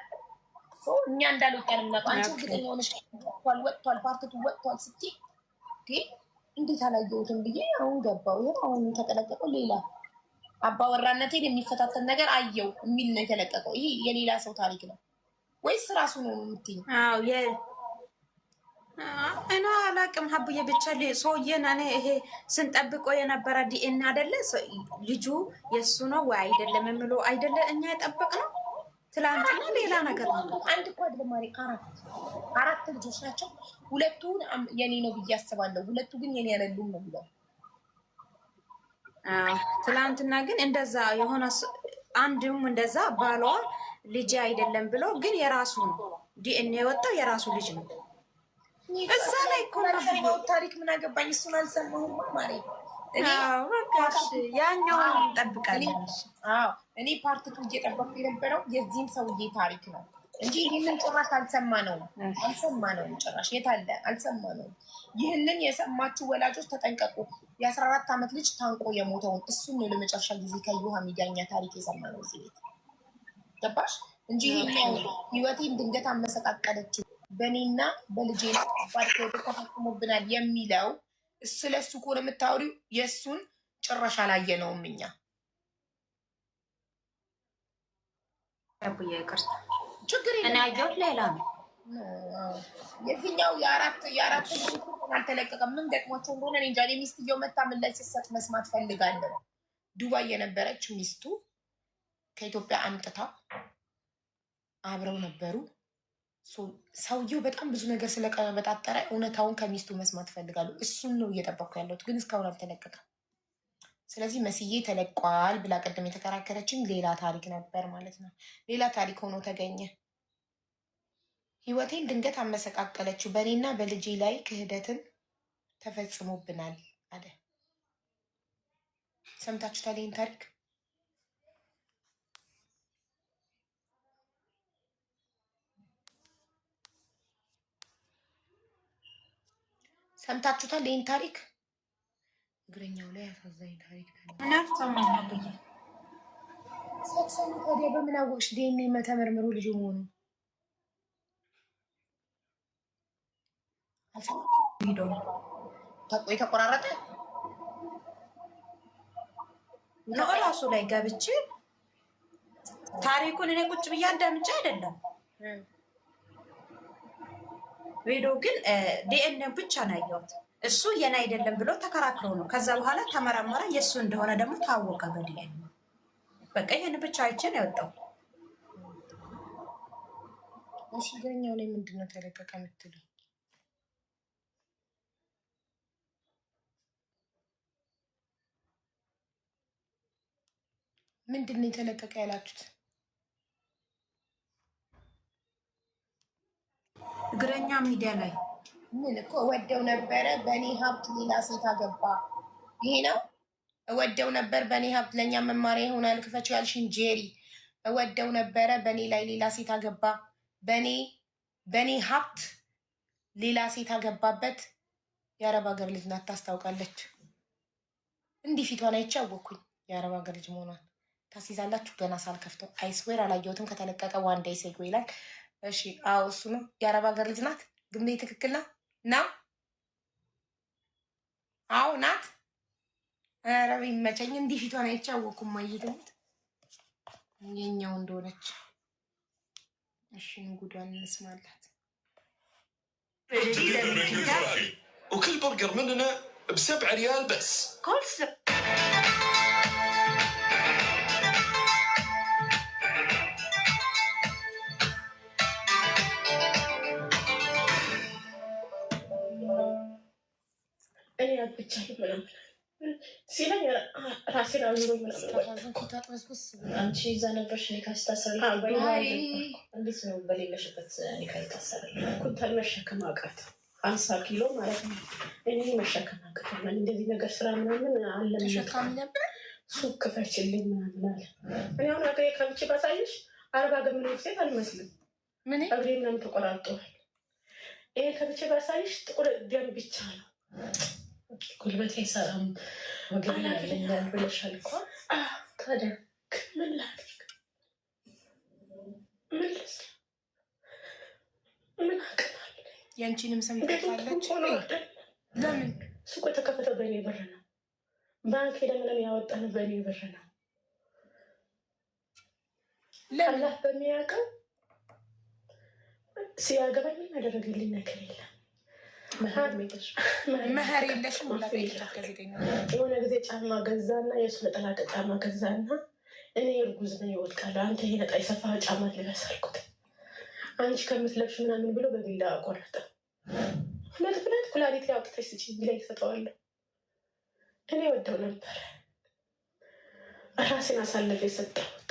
እኛ እንዳልወጣን የምናውቀው አንቺ እርግጠኛ ሆነሽ ወጥቷል ወጥቷል part two ወጥቷል ስትይ እንዴት አላየሁትም ብዬ አሁን ገባው። ይኸው አሁን የተለቀቀው ሌላ አባወራነቴን የሚፈታተን ነገር አየው የሚል ነው የተለቀቀው። ይሄ የሌላ ሰው ታሪክ ነው ወይስ ራሱ ነው የምትይኝ? እኔ አላቅም ሀቡዬ፣ ብቻ ሰውዬን እኔ ይሄ ስንጠብቆ የነበረ ዲኤንኤ አይደለ ልጁ የእሱ ነው ወይ አይደለም የምለው አይደለ እኛ የጠበቅነው ትላንትና ሌላ ነገር ነው። አንድ እኮ አይደለም ማሪ፣ አራት ልጆች ናቸው። ሁለቱን የኔ ነው ብዬ አስባለሁ፣ ሁለቱ ግን የኔ አይደሉም ነው ብለው። ትላንትና ግን እንደዛ የሆነ አንድም እንደዛ ባሏ ልጅ አይደለም ብሎ ግን የራሱ ነው ዲኤንኤ የወጣው የራሱ ልጅ ነው። እዛ ላይ እኮ ታሪክ ምን አገባኝ? እሱን አልሰማሁም ማሪ። ያኛውን እንጠብቃለን። እኔ part two እየጠበኩ የነበረው የዚህም ሰውዬ ታሪክ ነው እንጂ ይህንን ጭራሽ አልሰማነውም፣ አልሰማነውም። ጭራሽ የት አለ? አልሰማነውም። ይህንን የሰማችሁ ወላጆች ተጠንቀቁ። የ14 ዓመት ልጅ ታንቆ የሞተውን እሱን ነው ለመጨረሻ ጊዜ ከዩሃ ሚዲያኛ ታሪክ የሰማነው እዚህ ቤት ገባሽ? እንጂ ይሄኛው ህይወቴን ድንገት አመሰቃቀለችው በእኔና በልጄ ከባድ ተፈጽሞብናል የሚለው ስለ እሱ ከሆነ የምታወሪው የእሱን ጭራሽ አላየነውም እኛ። ችግር እኔ ያየሁት ሌላ ነው። የዚህኛው የአራት አልተለቀቀም። ምን ገጥሟቸው እንደሆነ እኔ እንጃ። ሚስትየው መታ ምን ላይ ስትሰጥ መስማት ፈልጋለሁ። ዱባይ የነበረች ሚስቱ ከኢትዮጵያ አምጥታ አብረው ነበሩ። ሰውየው በጣም ብዙ ነገር ስለቀበጣጠረ እውነታውን ከሚስቱ መስማት ፈልጋለሁ። እሱን ነው እየጠበቅኩ ያለሁት፣ ግን እስካሁን አልተለቀቀም። ስለዚህ መስዬ ተለቋል ብላ ቅድም የተከራከረችን ሌላ ታሪክ ነበር ማለት ነው። ሌላ ታሪክ ሆኖ ተገኘ። ህይወቴን ድንገት አመሰቃቀለችው፣ በእኔና በልጄ ላይ ክህደትን ተፈጽሞብናል አለ። ሰምታችሁታል ይህን ታሪክ? ሰምታችሁታል ይህን ታሪክ? እግረኛው ላይ አሳዛኝ ታሪክ ሳትሰሙ ታዲያ በምን አወቅሽ ዲኤንኤ ተመርምሮ ልጁ መሆኑ? የተቆራረጠ ነው እራሱ ላይ ገብቼ ታሪኩን እኔ ቁጭ ብዬ አዳምጬ አይደለም። ቪዲዮ ግን ዲኤንኤ ብቻ ነው ያየሁት። እሱ የኔ አይደለም ብሎ ተከራክሮ ነው። ከዛ በኋላ ተመረመረ፣ የእሱ እንደሆነ ደግሞ ታወቀ በዲኤንኤ። በቃ ይህን ብቻ አይቼ ነው የወጣው። እሺ እግረኛው ላይ ምንድን ነው ተለቀቀ የምትለው? ምንድን ነው የተለቀቀ ያላችሁት? እግረኛ ሚዲያ ላይ ምን እኮ እወደው ነበረ በእኔ ሀብት ሌላ ሴት አገባ። ይሄ ነው እወደው ነበር በእኔ ሀብት። ለእኛ መማሪያ ይሆናል። ክፈችው ያልሽን ጄሪ፣ እወደው ነበረ በእኔ ላይ ሌላ ሴት አገባ፣ በእኔ ሀብት ሌላ ሴት አገባበት። የአረብ ሀገር ልጅ ናት ታስታውቃለች። እንዲህ ፊቷን አይቼ አወኩኝ የአረብ ሀገር ልጅ መሆኗን። ታስይዛላችሁ። ገና ሳልከፍተው I swear አላየሁትም። ከተለቀቀ one day ሴጎ ይላል። እሺ አዎ እሱ ነው። የአረብ ሀገር ልጅ ናት። ግምቴ ትክክል ነው ና አዎ ናት። ኧረ ይመቸኝ። እንዲህ ፊቷን አይቼ አወኩም። ማየት የኛው እንደሆነች። እሺ ጉዷን እንስማላት። وكل برجر مننا ب7 ريال بس. አግብቻለሁ ምናምን ሲለኝ ራሴን አዙሮ ምናምን። አንቺ እዛ ነበርሽ ኒካ ሲታሰር? እንዴት ነው በሌለሽበት ኒካ ይታሰራል? ኩንታል መሸከም አቃት፣ 50 ኪሎ ማለት ነው። እኔ መሸከም አቅቶኛል። እንደዚህ ነገር ስራ ምናምን አለ ተሸካሚ ነበር። ሱቅ ክፈችልኝ ምናምን አለ። እኔ አሁን እግሬ ከብቼ ባሳይሽ አረብ ሀገር ምንም ሴት አልመስልም። ምን እግሬ ምናምን ተቆራርጠዋል። ይሄ ከብቼ ባሳይሽ ጥቁር ደም ብቻ ነው። ጉልበት አይሰራም፣ ወገቤ ያለኛል ብለሻል እኮ ታዲያ። ምን ላድርግ? ምን ልስራ? ምን አቅም አለኝ? የአንቺንም ስም ቤቱ ጠቅሳለች። ሆኖ አይደል? ለምን ሱቁ የተከፈተው በእኔ ብር ነው። ባንክ ሄደን ምንም ያወጣነው በእኔ ብር ነው። ለምን አላህ በሚያውቀው ሲያገባኝ ምንም ያደረገልኝ ነገር የለም። መህር የለሽም ብላ ጠይቃት ጋዜጠኛ። የሆነ ጊዜ ጫማ ገዛና፣ የእሱ ነጠላ ጫማ ገዛና እኔ እርጉዝ ነኝ እወድቃለሁ፣ አንተ ይሄ ነጣ የሰፋ ጫማ ልበስ አልኩት። አንቺ ከምትለብሽ ምናምን ብሎ በቢላ ቆረጠ። ሁለት ሁለት ኩላሊት አውጥተሽ ስጪኝ ቢለኝ እሰጠዋለሁ። እኔ ወደው ነበረ፣ ራሴን አሳልፌ የሰጠሁት፣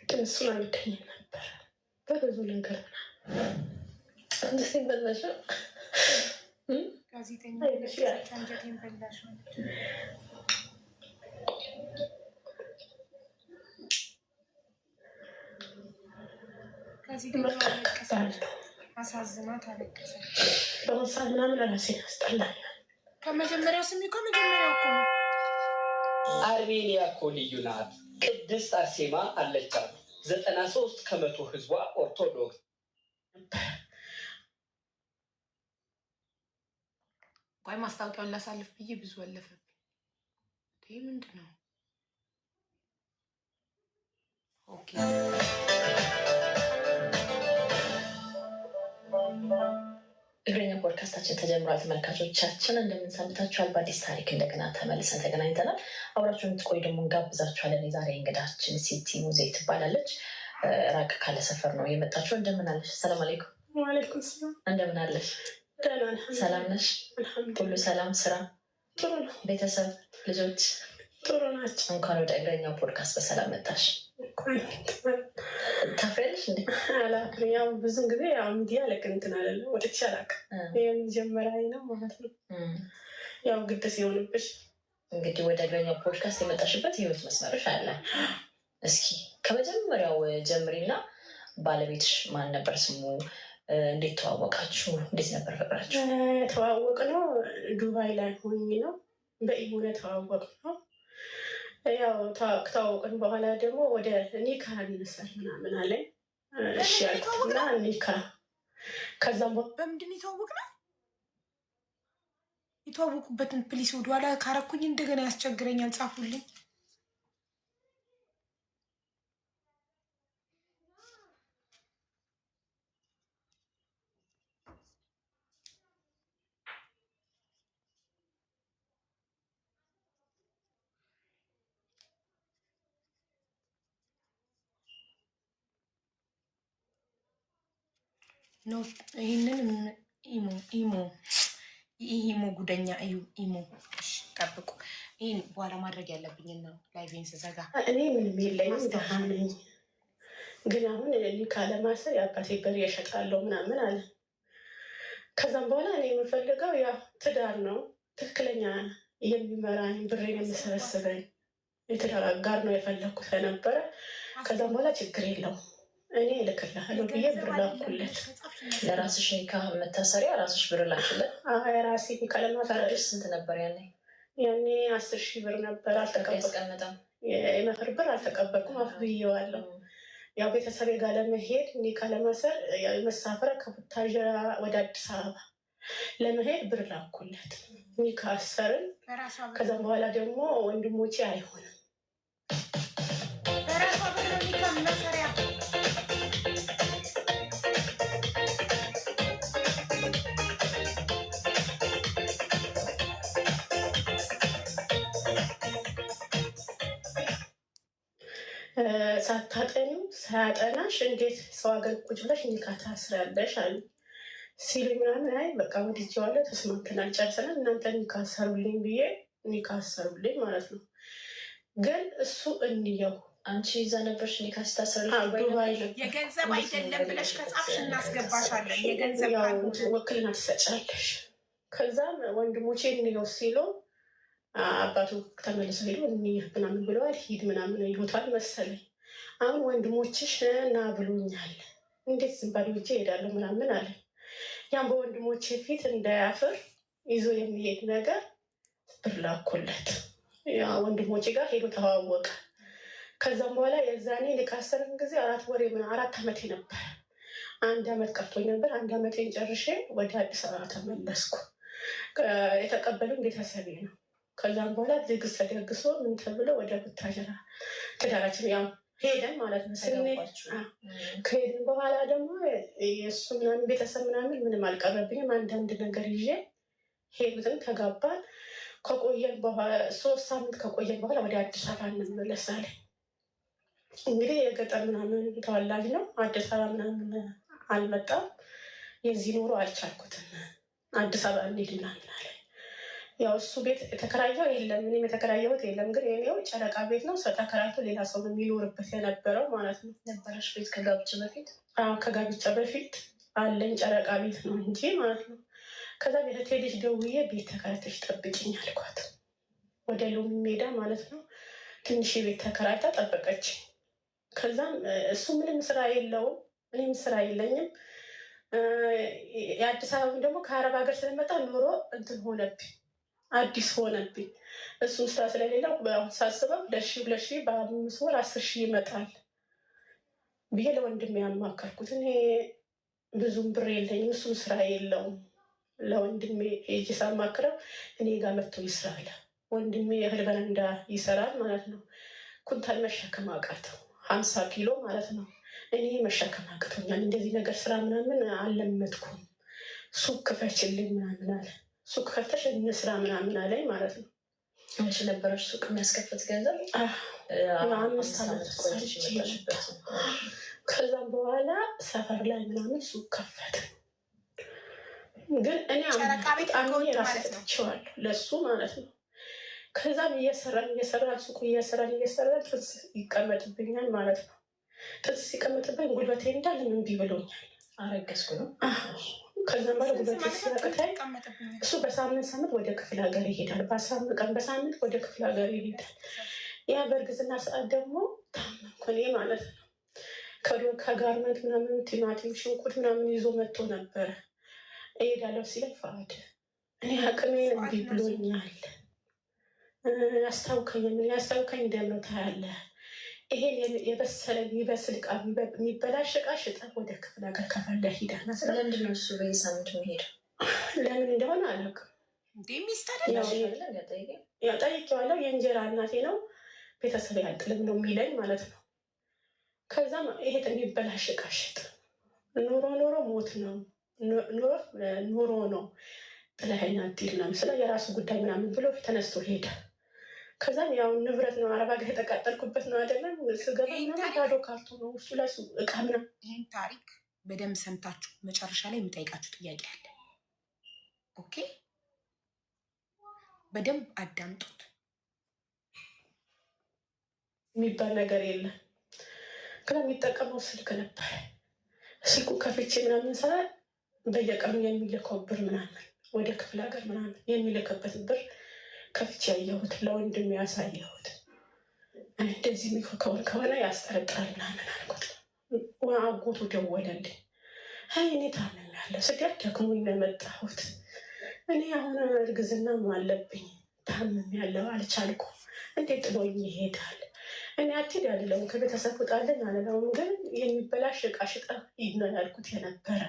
ግን እሱን አይወደኝም ነበር በብዙ ነገር ምናምን። አንጀቴን በላሽው። ጋዜጠኛ አይዞሽ ያለ አንጀቴን በላሽው። ጋዜጠኛ በቃ አለቀሰች፣ ከባድ ነው። አሳዝናት አለቀሰች። በአሁን ሰዓት ምናምን ራሴን ያስጠላኛል። ከመጀመሪያው ስሚ፣ ከመጀመሪያው እኮ ነው። አርሜኒያ እኮ ልዩ ናት። ቅድስት አርሴማ አለቻት። 93% ህዝቧ ኦርቶዶክስ። ቆይ ማስታወቂያውን ላሳልፍ ብዬ ብዙ አለፈብኝ። ይህ ምንድን ነው? Okay። እግረኛ ፖድካስታችን ተጀምሯል። ተመልካቾቻችን እንደምን ሰንብታችኋል? በአዲስ ታሪክ እንደገና ተመልሰን ተገናኝተናል። አብራችሁን እንድትቆዩ ደግሞ እንጋብዛችኋለን። የዛሬ እንግዳችን ሲቲ ሙዜ ትባላለች። ራቅ ካለ ሰፈር ነው የመጣችው። እንደምን አለሽ? ሰላም አለይኩም። ዋሌይኩም ሰላም። እንደምን አለሽ? ደህና ነኝ። ሰላም ነሽ? ሁሉ ሰላም? ስራ ጥሩ ነው። ቤተሰብ፣ ልጆች ጥሩ ናቸው። እንኳን ወደ እግረኛው ፖድካስት በሰላም መጣሽ። ታፍሪያለሽ እንዴ? አላውቅም። ያው ብዙን ጊዜ ያው ሚዲያ ልክ እንትን አለ ወጥቼ አላውቅም። የመጀመሪያ ነው ማለት ነው። ያው ግድ ሲሆንብሽ። እንግዲህ ወደ እግረኛው ፖድካስት የመጣሽበት የህይወት መስመርሽ አለ። እስኪ ከመጀመሪያው ጀምሪና ባለቤትሽ ማን ነበር ስሙ? እንዴት ተዋወቃችሁ? እንዴት ነበር ፍቅራችሁ? የተዋወቅነው ዱባይ ላይ ሆኜ ነው። በኢሞ ነው የተዋወቅነው። ያው ከተዋወቅን በኋላ ደግሞ ወደ ኒካ እንሰር ምናምን አለኝ። እሺ ያልኩትና ኒካ ከዛም በምንድን ነው የተዋወቅነው? የተዋወቁበትን please ወደኋላ ካረኩኝ እንደገና ያስቸግረኛል። ጻፉልኝ። No፣ ይህንን ኢሞ ኢሞ ይህ ኢሞ ጉደኛ እዩ። ኢሞ እሺ፣ ጠብቁ። ይህን በኋላ ማድረግ ያለብኝን ነው live ኤን ስዘጋ። እኔ ምንም የለኝም፣ ደሃ ነኝ። ግን አሁን ኒካ ለማሰር የአባቴ በሬ እሸጣለሁ ምናምን አለ። ከዛም በኋላ እኔ የምፈልገው ያው ትዳር ነው፣ ትክክለኛ የሚመራኝ፣ ብሬን የምሰበስበኝ የትዳር አጋር ነው የፈለግኩት ነበረ። ከዛም በኋላ ችግር የለውም እኔ እልክልሃለሁ ብዬ ብር ላኩለት። ለራስሽ ኒካ መታሰሪያ ራስሽ ብር ላክሽለት? የራሴ ኒካ ለማሰር። ስንት ነበር ያኔ? ያኔ 10,000 ብር ነበር። አልተቀበልኩም። ያስቀመጠው የመህር ብር አልተቀበልኩም። አፍ ብዬዋለሁ። ያው ቤተሰቤ ጋር ለመሄድ ኒካ ለማሰር መሳፈሪያ ከቡታጅራ ወደ አዲስ አበባ ለመሄድ ብር ላኩለት። ኒካ አሰርን። ከዛም በኋላ ደግሞ ወንድሞቼ አይሆንም በራሷ ብር ነው ኒካ መሰሪያ። ሳታጠኚው ሳያጠናሽ እንዴት ሰው ሀገር ቁጭ ብለሽ ኒካ ታስሪያለሽ አሉ። ሲሉ ምናምን አይ በቃ ወድጄዋለሁ፣ ተስማምተናል፣ ጨርሰናል፣ እናንተ ኒካ አሰሩልኝ ብዬ ኒካ አሰሩልኝ ማለት ነው። ግን እሱ እንየው። አንቺ እዛ ነበርሽ ኒካ ሲታሰርልሽ? ዱባይ ነበር። የገንዘብ አይደለም ብለሽ ከጻፍሽ እናስገባሻለን። የገንዘብ ያው ካልሆነ ውክልና ትሰጫለሽ። ከዛም ወንድሞቼ እንየው ሲሉ አባቱ ተመልሶ ሄዶ እንይህ ምናምን ብለዋል። ሂድ ምናምን ይሉታል መሰለኝ። አሁን ወንድሞችሽ ና ብሎኛል፣ እንዴት ዝም ባዶ እጄ እሄዳለሁ ምናምን አለ። ያም በወንድሞቼ ፊት እንዳያፍር ይዞ የሚሄድ ነገር ብር ላኩለት። ያ ወንድሞቼ ጋር ሄዶ ተዋወቀ። ከዛም በኋላ የዛኔ ካሰርን ጊዜ 4 ወሬ 4 ዓመቴ ነበር። አንድ አመት ቀርቶኝ ነበር። አንድ አመቴን ጨርሼ ወደ አዲስ አበባ ተመለስኩ። የተቀበሉኝ ቤተሰቤ ነው። ከዛም በኋላ ድግስ ተደግሶ ምን ተብሎ ወደ ቡታጅራ ትዳራችን ያው ሄደን ማለት ነው። ስንሄድ ከሄድን በኋላ ደግሞ የእሱ ምናምን ቤተሰብ ምናምን ምንም አልቀረብኝም። አንዳንድ ነገር ይዤ ሄዱትን ተጋባን። ከቆየን በኋላ 3 ሳምንት ከቆየን በኋላ ወደ አዲስ አበባ እንመለሳለን። እንግዲህ የገጠር ምናምን ተወላጅ ነው። አዲስ አበባ ምናምን አልመጣም። የዚህ ኑሮ አልቻልኩትም። አዲስ አበባ እንሂድ ምናምን አለ። ያው እሱ ቤት የተከራየው የለም፣ እኔም የተከራየሁት የለም። ግን የኔው ጨረቃ ቤት ነው። ሰው ተከራይቶ ሌላ ሰው ነው የሚኖርበት የነበረው ማለት ነው። ነበረሽ ቤት ከጋብቻ በፊት? አዎ፣ ከጋብቻ በፊት አለኝ ጨረቃ ቤት ነው እንጂ ማለት ነው። ከዛ ቤተቴ ልጅ ደውዬ ቤት ተከራይተሽ ጠብቂኝ አልኳት። ወደ ሎሚ ሜዳ ማለት ነው። ትንሽ ቤት ተከራይታ ጠበቀች። ከዛም እሱ ምንም ስራ የለውም፣ እኔም ስራ የለኝም። የአዲስ አበባ ደግሞ ከአረብ ሀገር ስለመጣ ኑሮ እንትን ሆነብኝ፣ አዲስ ሆነብኝ። እሱም ስራ ስለሌለው አሁን ሳስበው 2,000 2,000 በ5 ወር 10,000 ይመጣል ብዬ ለወንድሜ ያማከርኩት። እኔ ብዙም ብር የለኝም፣ እሱም ስራ የለውም። ለወንድሜ ሄጄ ሳማክረው እኔ ጋር መጥቶ ይስራል። ወንድሜ እህል በረንዳ ይሰራል ማለት ነው። ኩንታል መሸከም አቃተው፣ 50 ኪሎ ማለት ነው። እኔ መሸከም አቅቶኛል፣ እንደዚህ ነገር ስራ ምናምን አልለመድኩም። ሱቅ ክፈችልኝ ምናምን አለ። ሱቅ ከፍተሽ እንስራ ምናምን አለኝ ማለት ነው። አንቺ ነበረሽ ሱቅ የሚያስከፍት ገንዘብ? 5 5 ዓመት ዓመት ቆይተሽ ሰርቼ የመጣሽበት። ከዛም በኋላ ሰፈር ላይ ምናምን ሱቅ ከፈት። ግን እኔ ጨረቃ ቤት አምኜ ህገወጥ ራሴ ማለት ነው። ሰጥቼዋለሁ ለሱ ማለት ነው። ከዛም እየሰራን እየሰራን ሱቁ እየሰራን እየሰራን ጥርስ ይቀመጥብኛል ማለት ነው። ጥርስ ሲቀመጥብኝ ጉልበቴ እንዳለ እምቢ ብሎኛል። አረገዝኩ ነው። ከዛም በኋላ ጽንስ ጉልበቴ ማለት ነው። ጥንት ሲያቅተኝ ይቀመጥብኛል። እሱ በሳምንት ሳምንት ወደ ክፍለ ሀገር ይሄዳል። በ15 ቀን በሳምንት ወደ ክፍለ ሀገር ይሄዳል። ያ በእርግዝና ሰዓት ደግሞ ታመምኩ እኔ ማለት ነው። ከጋርመንት ምናምን ቲማቲም፣ ሽንኩርት ምናምን ይዞ መጥቶ ነበረ። እሄዳለሁ ሲለኝ ፈአድ እኔ አቅሜን እምቢ ፉአድ ነው ስሙ። ብሎኛል፣ ያስታውከኝ ያስታውከኝ ደም ነው ታያለህ። ይሄን የበሰለ የሚበስል ዕቃ የሚበላሽ ዕቃ ሽጠህ ወደ ክፍለ ሀገር ከፈለህ ሂድ ስለው ለምንድን ነው እሱ በየሳምንቱ የሚሄደው? ለምን እንደሆነ አላውቅም። እንዴ ሚስት አይደለሽ? ያው አይደለ እንዲያጠይቀኝ ያው ጠይቄዋለሁ። የእንጀራ እናቴ ነው ቤተሰብ ያጥልም ነው የሚለኝ ማለት ነው። ከዛም ይሄ የሚበላሽ ዕቃ ሽጥ፣ ኑሮ ኑሮ ሞት ነው፣ ኑሮ ኑሮ ነው፣ ጥለኸኝ አትሂድ ምናምን ስለው የራሱ ጉዳይ ምናምን ብሎ ተነስቶ ሄደ። ከዛም ያው ንብረት ነው አረብ ሀገር የተቃጠልኩበት ነው አይደለም ስገባ ይህን ምናምን ታሪክ ባዶ ካርቶን ነው እሱ ላይ እቃ ምናምን ይህን ታሪክ በደንብ ሰምታችሁ መጨረሻ ላይ የምጠይቃችሁ ጥያቄ አለ። Okay፣ በደንብ አዳምጡት። የሚባል ነገር የለም። ከዛ የሚጠቀመው ስልክ ነበር። ስልኩ ከፍቼ ምናምን ሰ በየቀኑ የሚልከው ብር ምናምን ወደ ክፍለ ሀገር ምናምን የሚልክበት ብር ከፍቼ ያየሁት ለወንድም ያሳየሁት እንደዚህ የሚከውን ከሆነ ያስጠረጥራል ምናምን አልኩት። አጎቱ ደወለልኝ። አይ እኔ ታምሜያለሁ፣ ስደት ደክሞኝ ነው የመጣሁት። እኔ አሁን እርግዝናም አለብኝ፣ ታምሜያለሁ፣ አልቻልኩም። እንዴት ጥሎኝ ይሄዳል? እኔ አትሂድ አልለውም፣ ከቤተሰብ ውጣልኝ አልለውም። ግን የሚበላሽ ዕቃ ሽጠህ ሂድ ነው ያልኩት የነበረ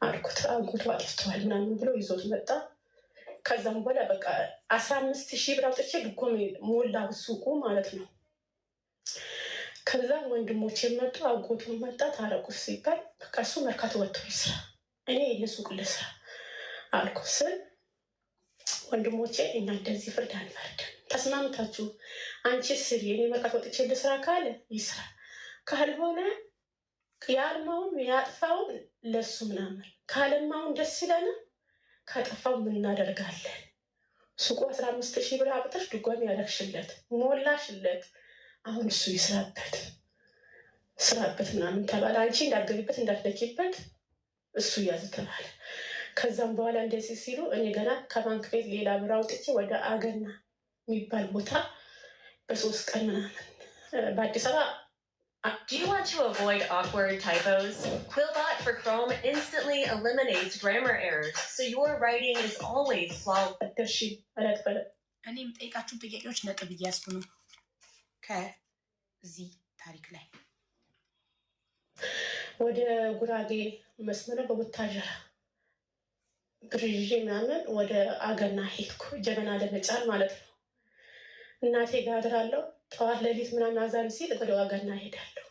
አልኩት። አጎቱ አጥፍተዋል ምናምን ብሎ ይዞት መጣ። ከዛም በኋላ በቃ 15,000 ብር አውጥቼ ድጎሜ ሞላው ሱቁ ማለት ነው። ከዛም ወንድሞቼ መጡ፣ አጎቱ መጣ። ታረቁ ሲባል በቃ እሱ መርካቶ ወጥቶ ይስራ፣ እኔ ይህን ሱቅ ልስራ አልኩ ስል ወንድሞቼ እኛ እንደዚህ ፍርድ አንፈርድም፣ ተስማምታችሁ አንቺ ስሪ፣ እኔ መርካቶ ወጥቼ ልስራ ካለ ይስራ፣ ካልሆነ ያልማውን ያጥፋውን ለሱ ምናምን ካለማውን ደስ ይለናል፣ ካጠፋው ምን እናደርጋለን? ሱቁ 15,000 ብር አብጥተሽ ድጓሚ ያደረግሽለት ሞላሽለት። አሁን እሱ ይስራበት ስራበት ምናምን ተባለ። አንቺ እንዳትገቢበት እንዳትነኪበት እሱ ያዝ ተባለ። ከዛም በኋላ እንደዚህ ሲሉ እኔ ገና ከባንክ ቤት ሌላ ብር አውጥቼ ወደ አገና የሚባል ቦታ በ3 ቀን ምናምን በአዲስ አበባ። Do you want to avoid awkward typos? Quillbot for Chrome instantly eliminates grammar errors, so your writing is always flawless. ደርሺ እለት በለት እኔ የምጠይቃችሁን ጥያቄዎች ነጥብ እያያዝኩ ነው ከዚህ ታሪክ ላይ። ወደ ጉራጌ መስመር በቡታጀራ ብር ይዤ ምናምን ወደ አገና ሄድኩ፣ ጀበና ለመጫን ማለት ነው። እናቴ ጋር አድራለሁ። ጠዋት ሌሊት ምናምን አዛን ሲል ወደ አገና ሄዳለሁ።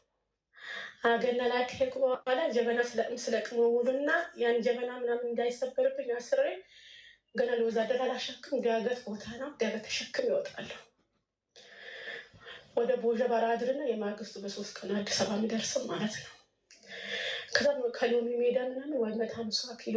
አገና ላይ ከሄድኩ በኋላ ጀበና ስለቅም ስለቅም ውልና ያን ጀበና ምናምን እንዳይሰበርብኝ አስሬ ገና ለወዛደር አላሸክም፣ ዳገት ቦታ ነው። ዳገት ተሸክም ይወጣለሁ። ወደ ቦዠባራ አድርና የማግስቱ በ3 ቀን አዲስ አበባ የሚደርስም ማለት ነው። ከዛ ከሎሚ ሜዳ ምናምን ወይ 150 ኪሎ